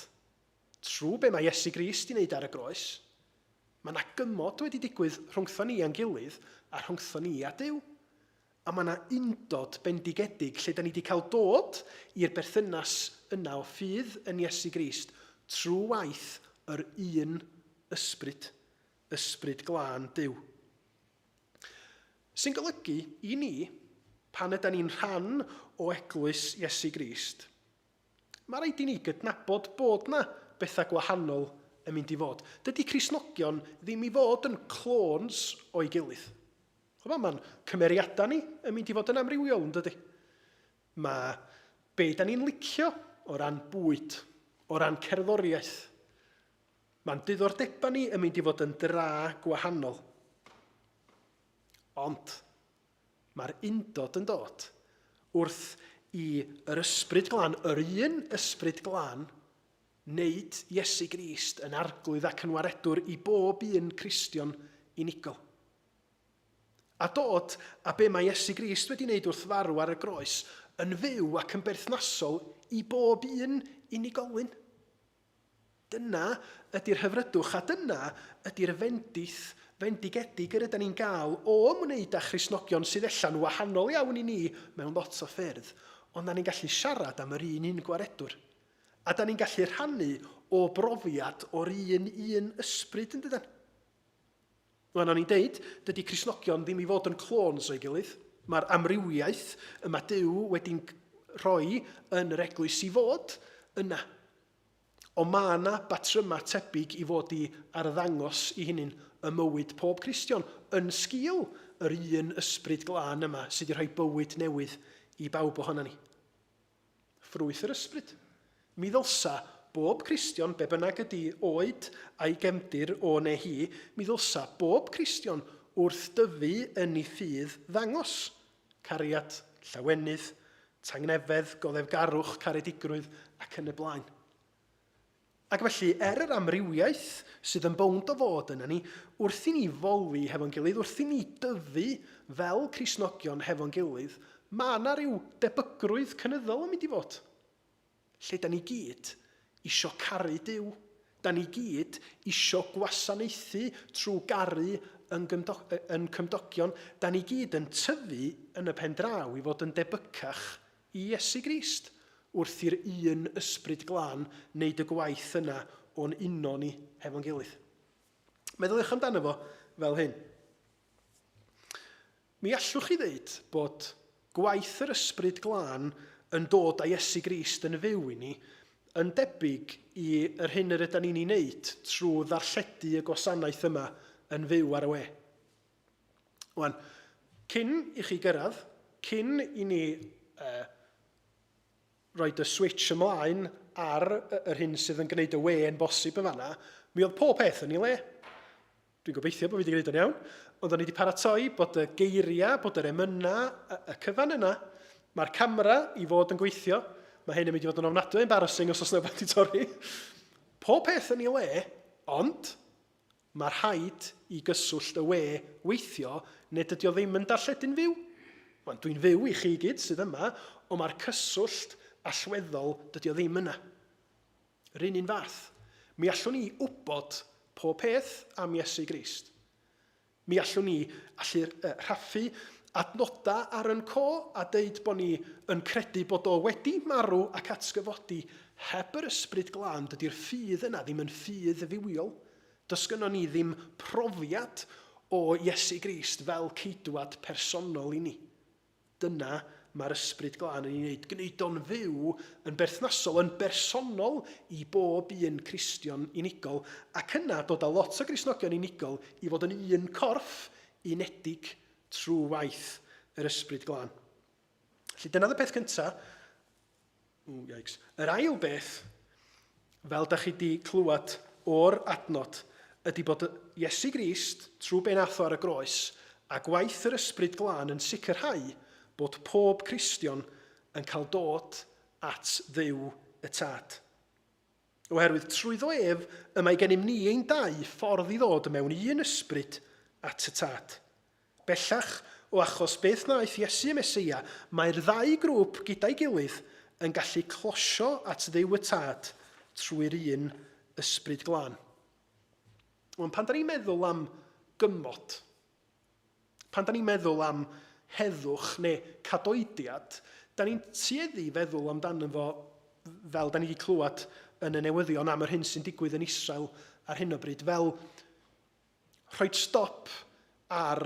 Speaker 1: Trwy be mae Iesu Grist 'di wneud ar y groes, mae 'na gymod wedi digwydd rhwngtho ni a'n gilydd a rhwngtho ni a Duw. A mae 'na undod bendigedig lle 'da ni 'di cael dod i'r berthynas yna o ffydd yn Iesu Grist trwy waith yr un Ysbryd, Ysbryd Glân Duw. Sy'n golygu i ni, pan yda ni'n rhan o eglwys Iesu Grist, Mae rhaid i ni gydnabod bod 'na bethau gwahanol yn mynd i fod. Dydy Cristnogion ddim i fod yn clones o'i gilydd. Ch'mo, mae'n cymeriadau ni yn mynd i fod yn amrywiol, yn dydy? Mae be da ni'n licio o ran bwyd, o ran cerddoriaeth, Mae'n diddordebau ni yn mynd i fod yn dra gwahanol. Ond mae'r undod yn dod wrth i yr Ysbryd Glân, yr un Ysbryd Glân, wneud Iesu Grist yn Arglwydd ac yn Waredwr i bob un Cristion unigol. A dod â be mae Iesu Grist wedi wneud wrth farw ar y groes yn fyw ac yn berthnasol i bob un unigolyn. Dyna ydy'r hyfrydwch a dyna ydy'r fendith fendigedig yr ydan ni'n gael o ymwneud â Christnogion sydd ella'n wahanol iawn i ni mewn lot o ffyrdd, ond da ni'n gallu siarad am yr un un Gwaredwr. A da ni'n gallu rhannu o brofiad o'r un un ysbryd, yn dydan? Wel, o'n i'n deud, dydy Cristnogion ddim i fod yn clones o'i gilydd. Mae'r amrywiaeth y mae Duw wedi'n rhoi yn yr eglwys i fod yna. Ond mae yna batrymau tebyg i fod i arddangos i hunin y mywyd pob Cristion yn sgil yr un ysbryd glân yma sydd wedi rhoi bywyd newydd i bawb ohonan ni. Ffrwyth yr Ysbryd. Mi ddylsa bob Cristion, be bynnag ydi oed a'i gefndir o neu hi, mi ddylsa bob Cristion wrth dyfu yn ei ffydd ddangos cariad, llawenydd, tangnefedd, goddefgarwch, caredigrwydd ac yn y blaen. Ac felly, er yr amrywiaeth sydd yn bownd o fod yna ni, wrth i ni foli hefo'n gilydd, wrth i ni dyfu fel Cristnogion hefo'n gilydd, mae yna ryw debygrwydd cynyddol yn mynd i fod. Lle da ni gyd isio caru Duw. Da ni gyd isio gwasanaethu trwy garu yn, gymdo yn cymdogion. Da ni gyd yn tyfu yn y pen draw i fod yn debycach I Iesu Grist, wrth i'r un Ysbryd Glân wneud y gwaith yna o'n uno ni hefo'n gilydd. Meddyliwch amdano fo fel hyn. Mi allwch chi ddeud bod gwaith yr Ysbryd Glân yn dod â Iesu Grist yn fyw i ni yn debyg i yr hyn yr ydan ni'n ei wneud trwy ddarlledu y gwasanaeth yma yn fyw ar y we. Wan, cyn i chi gyrraedd, cyn i ni uh, roed y switch ymlaen ar yr hyn sydd yn gwneud y we yn bosib yn fanna, mi oedd pob peth yn ei le. Dwi'n gobeithio bod fi wedi gwneud o'n iawn, ond o'n i wedi paratoi bod y geiriau, bod yr emynau, y, y cyfan yna, mae'r camera i fod yn gweithio, mae hyn yn mynd i fod yn ofnadwy embarrassing os oes yna wedi torri. Pob peth yn ei le, ond Mae rhaid i gyswllt y we weithio neu dydy o ddim yn darlledu'n fyw. Wan, dwi'n fyw i chi i gyd sydd yma, ond mae'r cyswllt allweddol, dydy o ddim yna. Yr un un fath, mi allwn ni wybod pob peth am Iesu Grist. Mi allwn ni allu rhaffu adnodau ar yn co a deud bod ni yn credu bod o wedi marw ac atgyfodi. Heb yr Ysbryd Glân, dydy'r ffydd yna ddim yn ffydd fywiol. Does gynnon ni ddim profiad o Iesu Grist fel ceidwad personol i ni. Dyna mae'r Ysbryd Glân yn ei wneud, gwneud o'n fyw yn berthnasol, yn bersonol i bob un Cristion unigol, ac yna dod â lot o Gristnogion unigol i fod yn un corff unedig trwy waith yr Ysbryd Glân. Felly dyna y peth cyntaf. Ooh, yikes. Yr ail beth, fel da chi di clywed o'r adnod, ydy bod Iesu Grist, trwy be nath o ar y groes, a gwaith yr Ysbryd Glân yn sicrhau bod pob Cristion yn cael dod at Dduw y Tad. Oherwydd trwyddo ef y mae gennym ni ein dau ffordd i ddod mewn un ysbryd at y Tad. Bellach, o achos beth wnaeth Iesu y Meseia, mae'r ddau grŵp gyda'i gilydd yn gallu closio at Dduw y Tad trwy'r un Ysbryd Glân. Ond pan da ni'n meddwl am gymod, Pan da ni'n meddwl am heddwch neu cadoediad, da ni'n tueddu i feddwl amdano fo fel da ni wedi clywed yn y newyddion am yr hyn sy'n digwydd yn Israel ar hyn o bryd, fel rhoi stop ar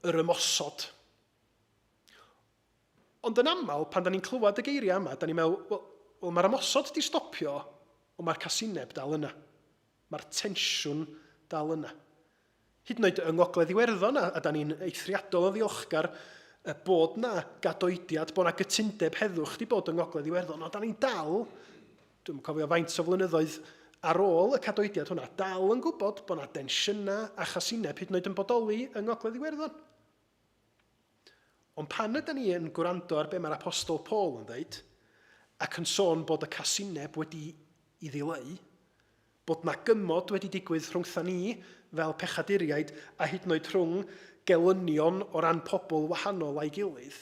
Speaker 1: yr ymosod. Ond yn aml, pan da ni'n clywed y geiriau yma, da ni'n meddwl, wel, well, mae'r ymosod di stopio, ond mae'r casineb dal yna. Mae'r tensiwn dal yna. Hyd yn oed yng Ngogledd Iwerddon, a, a da ni'n eithriadol o ddiolchgar bod na gadoediad, bod na gytundeb heddwch di bod yng Ngogledd Iwerddon, ond da ni'n dal, dwi'n cofio faint o flynyddoedd ar ôl y cadoediad hwnna, dal yn gwybod bod 'na densiynau a chasineb hyd yn oed yn bodoli yng Ngogledd Iwerddon. Ond pan ydy ni yn gwrando ar be mae'r Apostol Paul yn dweud, ac yn sôn bod y casineb wedi i ddileu, bod 'na gymod wedi digwydd rhwngtha ni fel pechaduriaid a hyd yn oed rhwng gelynion o ran pobl wahanol a'i gilydd,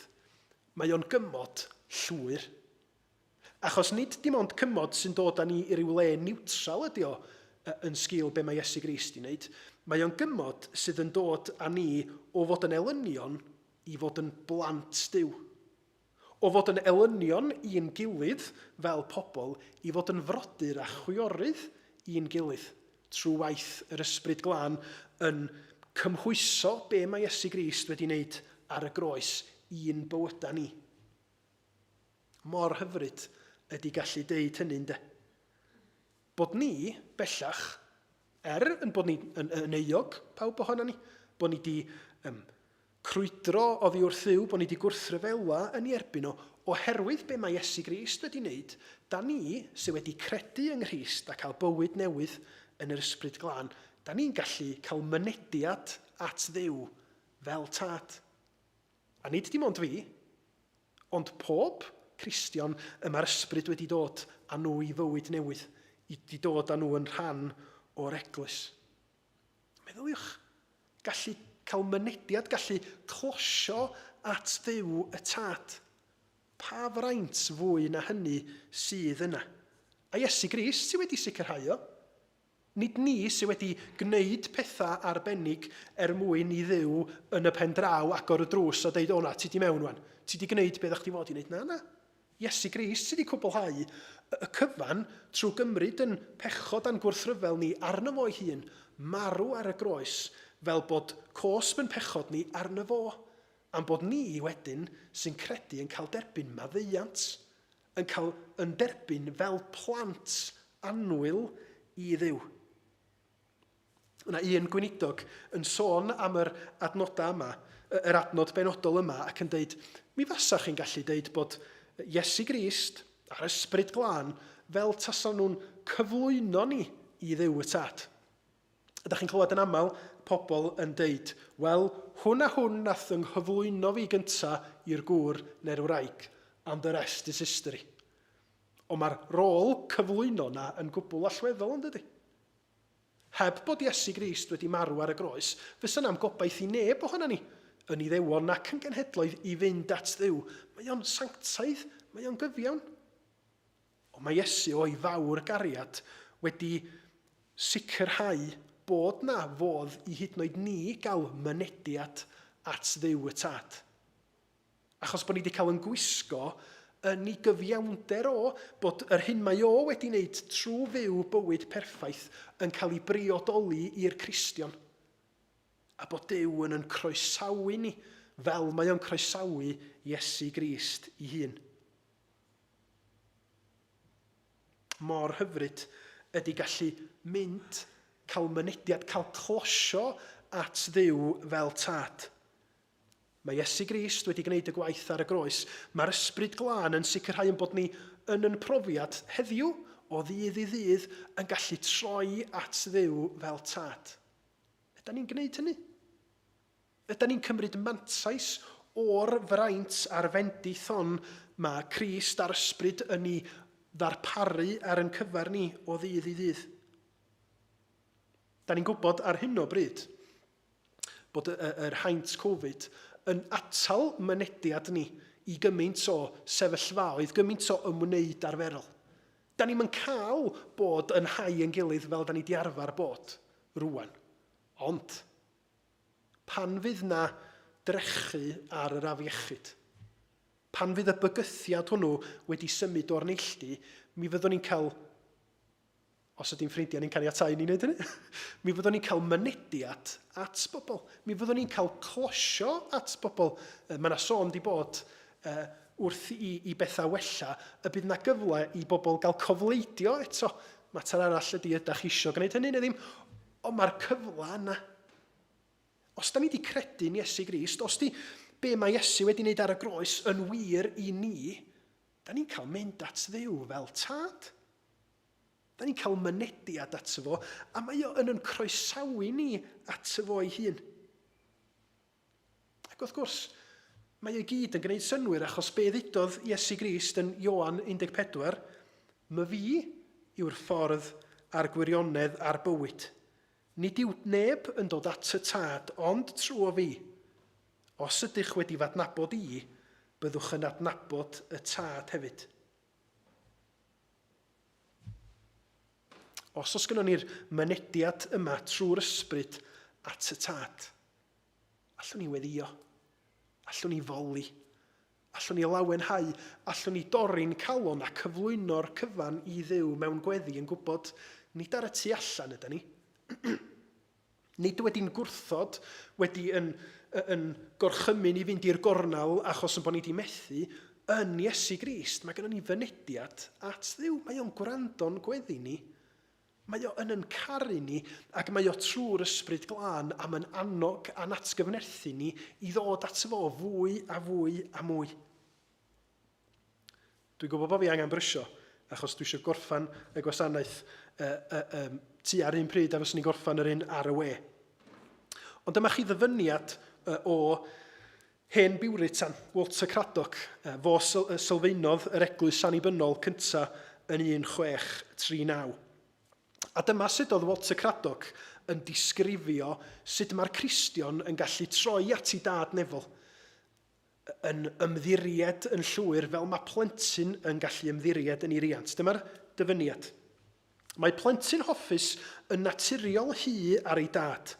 Speaker 1: mae o'n gymod llwyr. Achos nid dim ond cymod sy'n dod â ni i ryw le niwtral ydy o yn sgil be mae Iesu Grist 'di wneud, mae o'n gymod sydd yn dod â ni o fod yn elynion i fod yn blant Duw. O fod yn elynion i'n gilydd fel pobl i fod yn frodyr a chwiorydd i'n gilydd, trwy waith yr Ysbryd Glân yn cymhwyso be mae Iesu Grist wedi wneud ar y groes i'n bywydau ni. Mor hyfryd ydy gallu deud hynny, ynde? Bod ni, bellach, er yn bod ni yn, yn euog, pawb ohono ni, bod ni di um, crwydro oddi wrth Dduw, bod ni di gwrthryfela yn ei erbyn o, oherwydd be mae Iesu Grist wedi wneud, da ni sydd wedi credu yng Nghrist a cael bywyd newydd yn yr Ysbryd Glân, da ni'n gallu cael mynediad at Dduw fel tad. A nid dim ond fi, ond pob Cristion y mae'r Ysbryd wedi dod â nhw i fywyd newydd, i wedi dod â nhw yn rhan o'r eglwys. Meddyliwch, gallu cael mynediad, gallu closio at Dduw y Tad. Pa fraint fwy na hynny sydd yna? A Iesu Grist sydd wedi sicrhau o. Nid ni sydd wedi gwneud pethau arbennig er mwyn i Dduw yn y pen draw agor y drws a deud, o na, ti di mewn wan. Ti di gwneud beth o'ch ti fod i wneud. Na, na. Iesu Grist sydd wedi cwblhau y cyfan trwy gymryd yn pechod a'n gwrthryfel ni arno fo'i hun, marw ar y groes fel bod cosb yn pechod ni arno fo, a'n bod ni wedyn sy'n credu yn cael derbyn maddeuant yn cael yn derbyn fel plant annwyl i Dduw. Yna un gweinidog yn sôn am yr adnodau yma, yr adnod benodol yma, ac yn deud, mi fasach chi'n gallu deud bod Iesu Grist a'r Ysbryd Glân fel tasan nhw'n cyflwyno ni i Dduw y Tad. Ydych chi'n clywed yn aml pobl yn deud, wel, hwn a hwn nath yng nghyflwyno fi gynta i'r gŵr neu'r wraig, and the rest is history. Ond mae'r rôl cyflwyno na yn gwbl allweddol, yn dydy? Heb bod Iesu Grist wedi marw ar y groes, fysa na'm gobaith i neb ohono ni, yn Iddewon nac yn genhedloedd, i fynd at Dduw. Mae o'n sanctaidd, mae o'n gyfiawn. Ond mae Iesu o'i fawr gariad wedi sicrhau bod 'na fodd i hyd yn oed ni gael mynediad at Dduw y Tad. Achos bod ni wedi cael yn gwisgo yn ei gyfiawnder o, bod yr hyn mae o wedi wneud trwy fyw bywyd perffaith yn cael ei briodoli i'r Cristion. A bod Duw yn yn croesawu ni fel mae o'n croesawu Iesu Grist ei hun. Mor hyfryd ydy gallu mynd, cael mynediad, cael closio at Dduw fel tad. Mae Iesu Grist wedi gwneud y gwaith ar y groes. Mae'r Ysbryd Glân yn sicrhau ein bod ni yn yn profiad heddiw, o ddydd i ddydd, yn gallu troi at Dduw fel tad. Ydan ni'n gwneud hynny? Ydan ni'n cymryd mantais o'r fraint a'r fendith hon mae Crist a'r Ysbryd yn ei ddarparu ar ein cyfer ni o ddydd i ddydd? Da ni'n gwybod ar hyn o bryd bod yr haint Covid yn atal mynediad ni i gymaint o sefyllfaoedd, gymaint o ymwneud arferol. Da ni'm yn cael bod yn hau yn gilydd fel da ni di arfer bod rwan. Ond, Pan fydd 'na drechu ar yr afiechyd, pan fydd y bygythiad hwnnw wedi symud o'r neilltu, mi fyddwn ni'n cael, os ydy'n ffrindiau ni'n caniatáu i ni wneud hynny, mi fyddwn ni'n cael mynediad at bobl. Mi fyddwn ni'n cael closio at bobl. Mae yna sôn di bod uh, wrth i, i bethau wella, y bydd yna gyfle i bobl gael cofleidio eto. Mater arall ydy ydych chi eisiau gwneud hynny neu ddim. Ond mae'r cyfle yna. Os da ni wedi credu'n Iesu Grist, os di be mae Iesu wedi wneud ar y groes yn wir i ni, da ni'n cael mynd at Dduw fel tad. Da ni'n cael mynediad ato fo, a mae o yn yn croesawu ni ato fo ei hun. Ac wrth gwrs, mae o i gyd yn gwneud synnwyr achos be ddudodd Iesu Grist yn Ioan 14, My fi yw'r ffordd a'r gwirionedd a'r bywyd. Nid yw neb yn dod at y Tad ond trwy fi. Os ydych wedi f'adnabod i, byddwch yn adnabod y Tad hefyd. Os oes gynnon ni'r mynediad yma trwy'r ysbryd at y Tad, allwn ni weddïo, allwn ni foli, allwn ni lawenhau, allwn ni dorri'n calon a cyflwyno'r cyfan i Dduw mewn gweddi yn gwybod nid ar y tu allan yda ni. Nid wedi'n gwrthod, wedi yn, yn gorchymyn i fynd i'r gornel achos yn bod ni wedi methu, yn Iesu Grist, mae gennym ni fynediad at Dduw. Mae o'n gwrando'n gweddi ni. Mae o yn yn caru ni ac mae o trwy'r Ysbryd Glân am yn annog a'n atgyfnerthu ni i ddod at fo fwy a fwy a mwy. Dwi'n gwybod bod fi angen brysio, achos dwi eisiau gorffen y gwasanaeth uh, uh, um, tua'r un pryd a fyswn i'n gorffen yr un ar y we. Ond dyma chi ddyfyniad uh, o hen Buritan, Walter Craddock, uh, fo syl sylfaenodd yr eglwys annibynnol cyntaf yn 1639. A dyma sut oedd Walter Craddock yn disgrifio sut mae'r Cristion yn gallu troi at ei dad nefol. yn ymddiried yn llwyr fel mae plentyn yn gallu ymddiried yn ei riant. Dyma'r dyfyniad. Mae plentyn hoffus yn naturiol hu ar ei dad,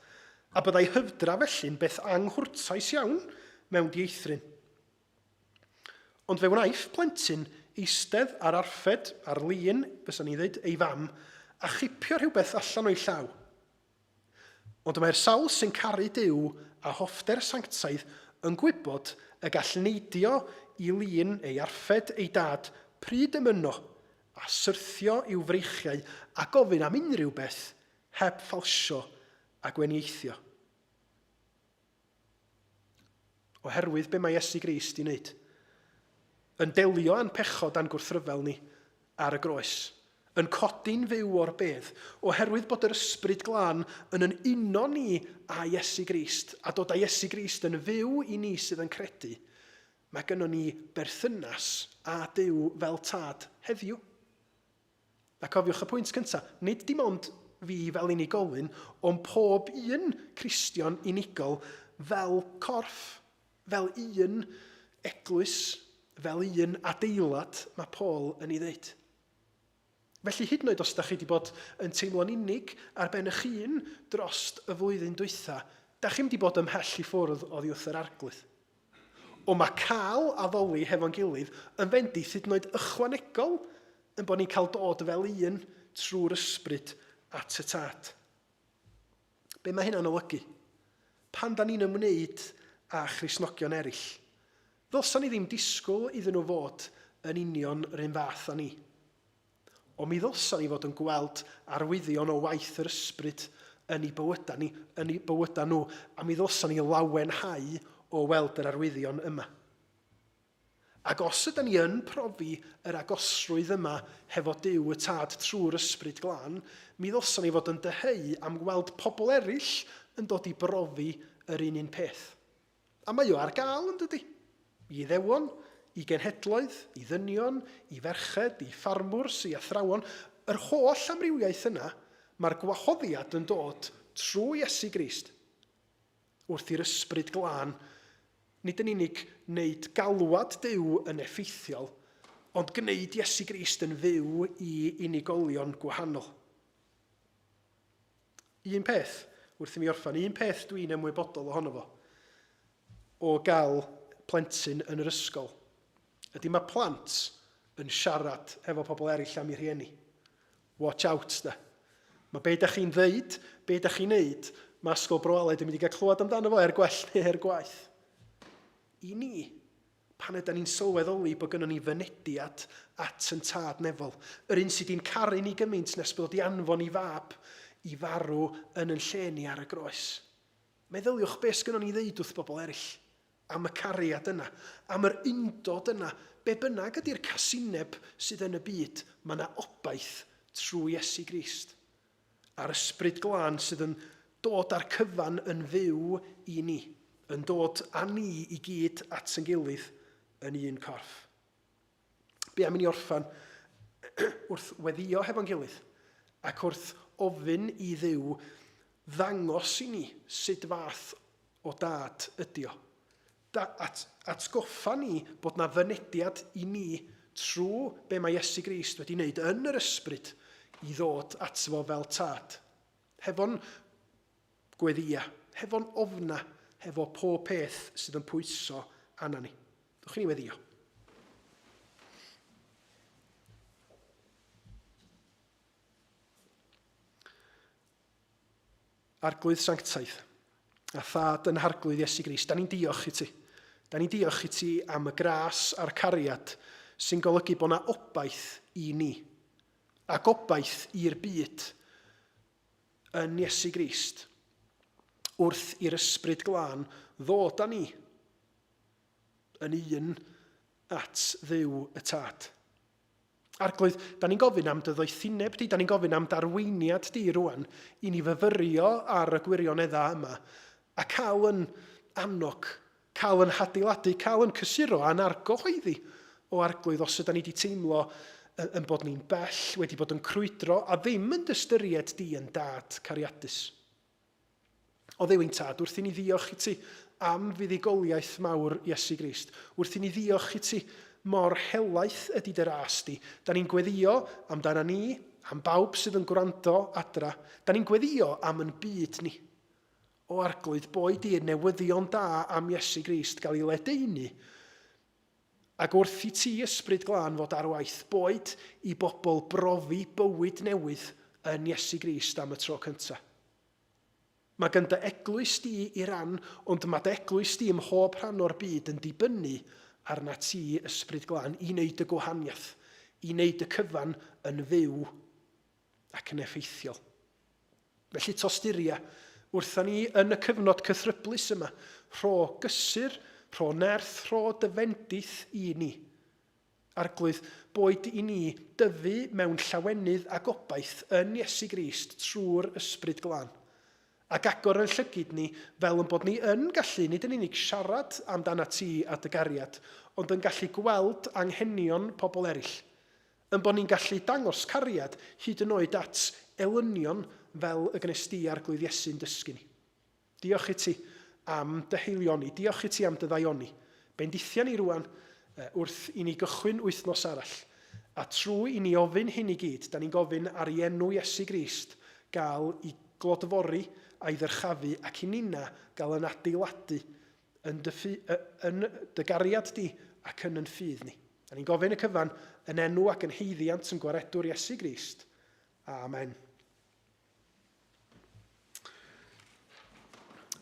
Speaker 1: a byddai hyfdra felly'n beth anghwrtais iawn mewn dieithryn. Ond fe wnaiff plentyn eistedd ar arffed, ar lin, fysa ni'n dweud, ei fam, a chipio rhywbeth allan o'i llaw. Ond mae'r sawl sy'n caru Duw â hoffter sanctaidd yn gwybod y gall neidio i lun ei arffed ei dad pryd y mynno, a syrthio i'w freichiau a gofyn am unrhyw beth heb ffalsio a gwenieithio. Oherwydd be mae Iesu Grist 'di wneud. Yn delio â'n pechod a'n gwrthryfel ni ar y groes. Yn codi'n fyw o'r bedd. Oherwydd bod yr Ysbryd Glân yn yn uno ni â Iesu Grist, a dod â Iesu Grist yn fyw i ni sydd yn credu, mae gynnon ni berthynas â Duw fel Tad heddiw. A cofiwch y pwynt cyntaf, nid dim ond fi fel unigolyn, ond pob un Cristion unigol fel corff, fel un eglwys, fel un adeilad, mae Paul yn ei ddeud. Felly hyd yn oed os ydych chi wedi bod yn teimlo'n unig ar ben eich hun drost y flwyddyn dwytha, da chi'm wedi bod ymhell i ffwrdd oddi wrth yr Arglwydd. Ond mae cael addoli hefo'n gilydd yn fendith hyd yn oed ychwanegol yn bod ni'n cael dod fel un trwy'r ysbryd at y Tad. Be mae hynna'n olygu? Pan da ni'n ymwneud â Christnogion eraill, ddylsan ni ddim disgwyl iddyn nhw fod yn union yr un fath â ni. Ond mi ddylsan ni fod yn gweld arwyddion o waith yr Ysbryd yn eu bywydau ni, yn eu bywydau nhw, a mi ddylsan ni lawenhau o weld yr arwyddion yma. Ac os ydy ni yn profi yr agosrwydd yma hefo Duw y Tad trwy'r Ysbryd Glân, mi ddylsan ni fod yn dyheu am weld pobl eraill yn dod i brofi yr un un peth. A mae o ar gael, yn dydy? I Iddewon, i genhedloedd, i ddynion, i ferched, i ffarmwrs, i athrawon, yr holl amrywiaeth yna, mae'r gwahoddiad yn dod trwy Iesu Grist. Wrth i'r Ysbryd Glân nid yn unig wneud galwad Duw yn effeithiol, ond gwneud Iesu Grist yn fyw i unigolion gwahanol. Un peth, wrth i mi orffen, un peth dwi'n ymwybodol ohono fo, o gael plentyn yn yr ysgol, ydy mae plant yn siarad efo pobl eraill am eu rhieni. Watch out, de. Mae be da chi'n ddeud, be da chi'n neud, mae Ysgol Bro Aled yn mynd i gael clywed amdano fo er gwell neu er gwaeth. I ni, Pan ydan ni'n sylweddoli bod gynnon ni fynediad at yn Tad nefol, yr un sydd 'di'n caru ni gymaint nes bod o 'di anfon 'i fab i farw yn yn lle ni ar y groes. Meddyliwch be sgynnon ni ddeud wrth bobl eraill am y cariad yna, am yr undod yna, be bynnag ydi'r casineb sydd yn y byd, mae 'na obaith trwy Iesu Grist. A'r Ysbryd Glân sydd yn dod â'r cyfan yn fyw i ni, yn dod â ni i gyd at yn gilydd yn un corff. Be am i ni orffan wrth weddio hefo'n gilydd ac wrth ofyn i Dduw ddangos i ni sut fath o dad ydi o. Da, at, atgoffa ni bod na fynediad i ni trwy be mae Iesu Grist wedi wneud yn yr ysbryd i ddod ato fo fel tad. Hefo'n gweddïa, hefo'n ofna, hefo pob peth sydd yn pwyso arna ni. Dwch i ni weddio. Arglwydd Sanctaidd, a Thad yn Harglwydd Iesu Grist, da ni'n diolch i ti. Da ni'n diolch i ti am y gras a'r cariad sy'n golygu bod yna obaith i ni, a gobaith i'r byd yn Iesu Grist, wrth i'r Ysbryd Glân ddod â ni yn un at Dduw y Tad. Arglwydd, da ni'n gofyn am dy ddoethineb di, da ni'n gofyn am darweiniad di rwan i ni fyfyrio ar y gwirioneddau yma a cael yn annog, cael yn hadeiladu, cael yn cysuro a'n argyhoeddi o Arglwydd os yda ni wedi teimlo yn bod ni'n bell, wedi bod yn crwydro a ddim yn dystyried di yn dad cariadus. O Dduw ein Tad, wrth i ni ddiolch i ti am fuddugoliaeth mawr Iesu Grist, wrth i ni ddiolch i ti mor helaeth ydy dy ras di, da ni'n gweddio amdana ni, am bawb sydd yn gwrando adra, da ni'n gweddio am yn byd ni. O Arglwydd, boed i'r newyddion da am Iesu Grist gael ei ledaenu, ac wrth i ti, Ysbryd Glân, fod ar waith, boed i bobl brofi bywyd newydd yn Iesu Grist am y tro cyntaf. Mae gan dy eglwys di i ran, ond mae dy eglwys di ym mhob rhan o'r byd yn dibynnu arnat ti, Ysbryd Glân, i wneud y gwahaniaeth, i wneud y cyfan yn fyw ac yn effeithiol. Felly tosturia, wrtha ni yn y cyfnod cythryblus yma, rho gysur, rho nerth, rho dy fendith i ni. Arglwydd, boed i ni dyfu mewn llawenydd a gobaith yn Iesu Grist trwy'r Ysbryd Glân. Ac agor yn llygid ni fel yn bod ni yn gallu nid yn unig siarad amdanat ti a dy gariad, ond yn gallu gweld anghenion pobl eraill. Yn bod ni'n gallu dangos cariad hyd yn oed at elynion fel y gwnes di Arglwydd Iesu'n dysgu ni. Diolch i ti am dy haelioni. Diolch i ti am dy ddaioni. Bendithia ni rwan wrth i ni gychwyn wythnos arall. A trwy i ni ofyn hyn i gyd, da ni'n gofyn ar i enw Iesu Grist gael i glodfori a'i ddyrchafu ac i ninna gael yn adeiladu yn dy, yn dy gariad di ac yn yn ffydd ni. Da ni'n gofyn y cyfan yn enw ac yn haeddiant yn gwaredwr Iesu Grist. Amen.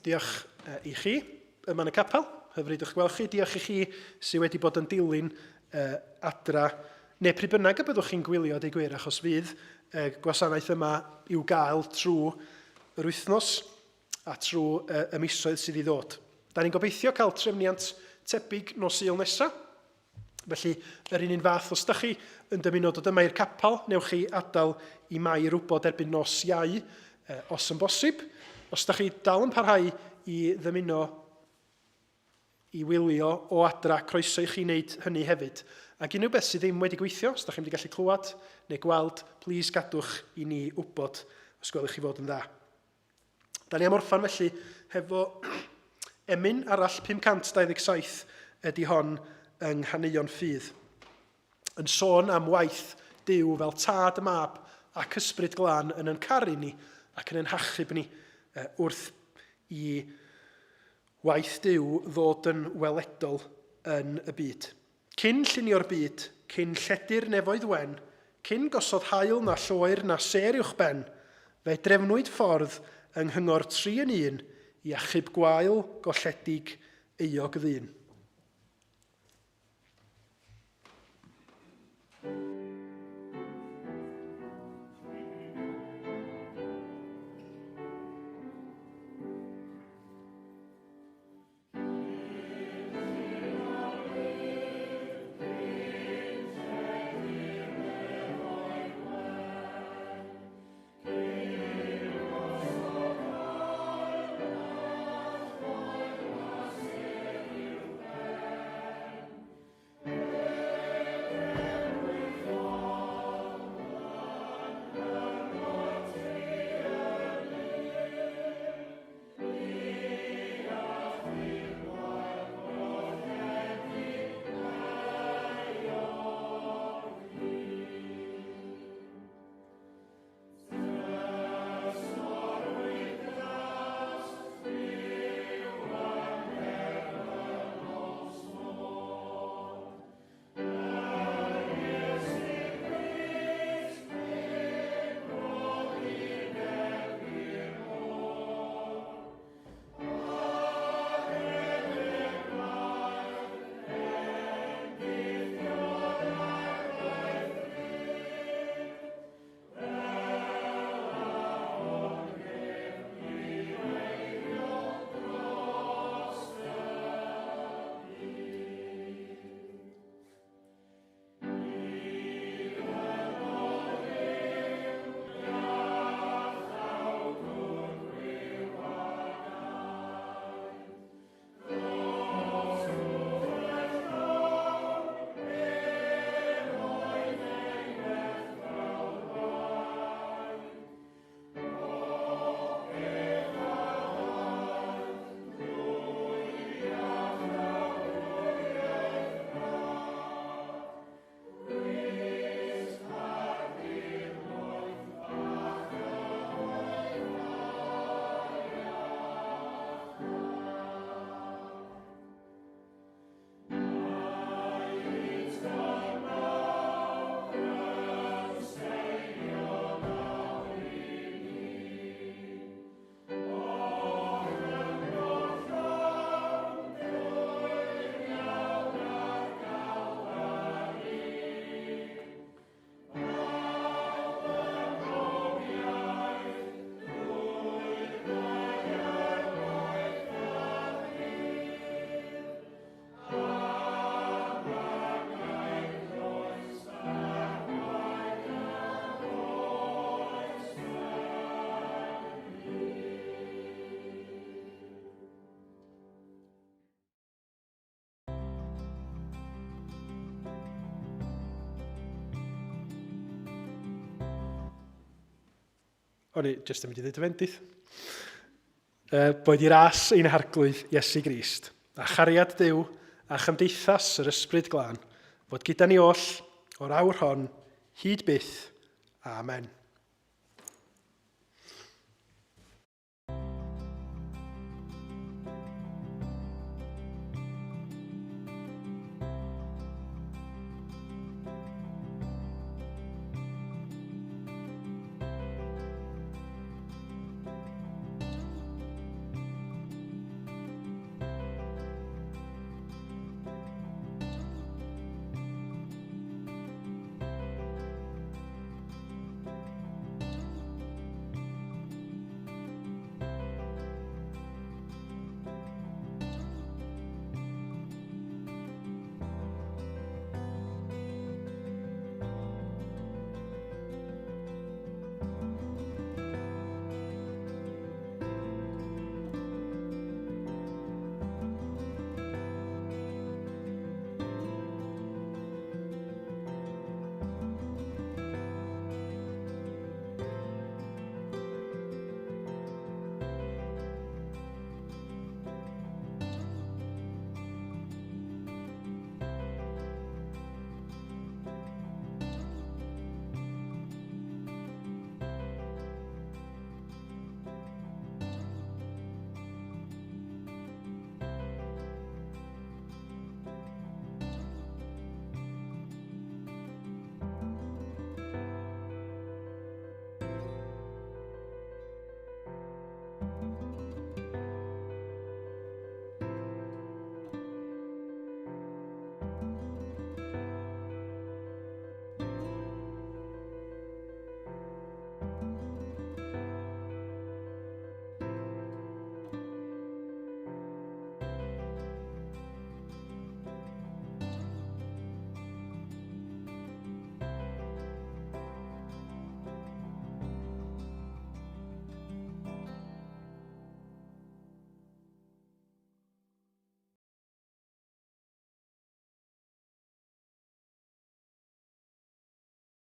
Speaker 1: Diolch i chi yma yn y capel. Hyfryd o'ch gweld chi. Diolch i chi sydd wedi bod yn dilyn adra, neu pryd bynnag y byddwch chi'n gwylio, deu gwir, achos fydd y gwasanaeth yma i'w gael trwy yr wythnos a trwy y misoedd sydd i ddod. Da ni'n gobeithio cael trefniant tebyg nos Sul nesaf. Felly, yr un un fath, os ydych chi yn dymuno dod yma i'r capel, newch chi adael i Mair wybod erbyn nos Iau, os yn bosib. Os ydych chi dal yn parhau i ddymuno i wylio o adra, croeso i chi wneud hynny hefyd. Ac unrhyw beth sydd ddim wedi gweithio, os ydych chi'n wedi gallu clywed neu gweld, plîs gadwch i ni wybod os gwelwch chi fod yn dda. Da ni am orffan felly hefo emyn arall 527 ydy hon yng Nghaneuon Ffydd. Yn sôn am waith Duw fel tad y mab ac ysbryd glân yn yn caru ni ac yn yn hachub ni wrth i waith Duw ddod yn weledol yn y byd. Cyn llunio'r byd, cyn lledu'r nefoedd wen, cyn gosod haul na lloer na sêr uwch ben, fe drefnwyd ffordd yng nghyngor tri yn un i achub gwael, golledig, euog ddyn. O'n i jyst yn mynd i ddweud y fendith. Uh, boed i ras ein harglwydd Iesu Grist, a chariad Duw a chymdeithas yr Ysbryd Glân, fod gyda ni oll o'r awr hon hyd byth. Amen.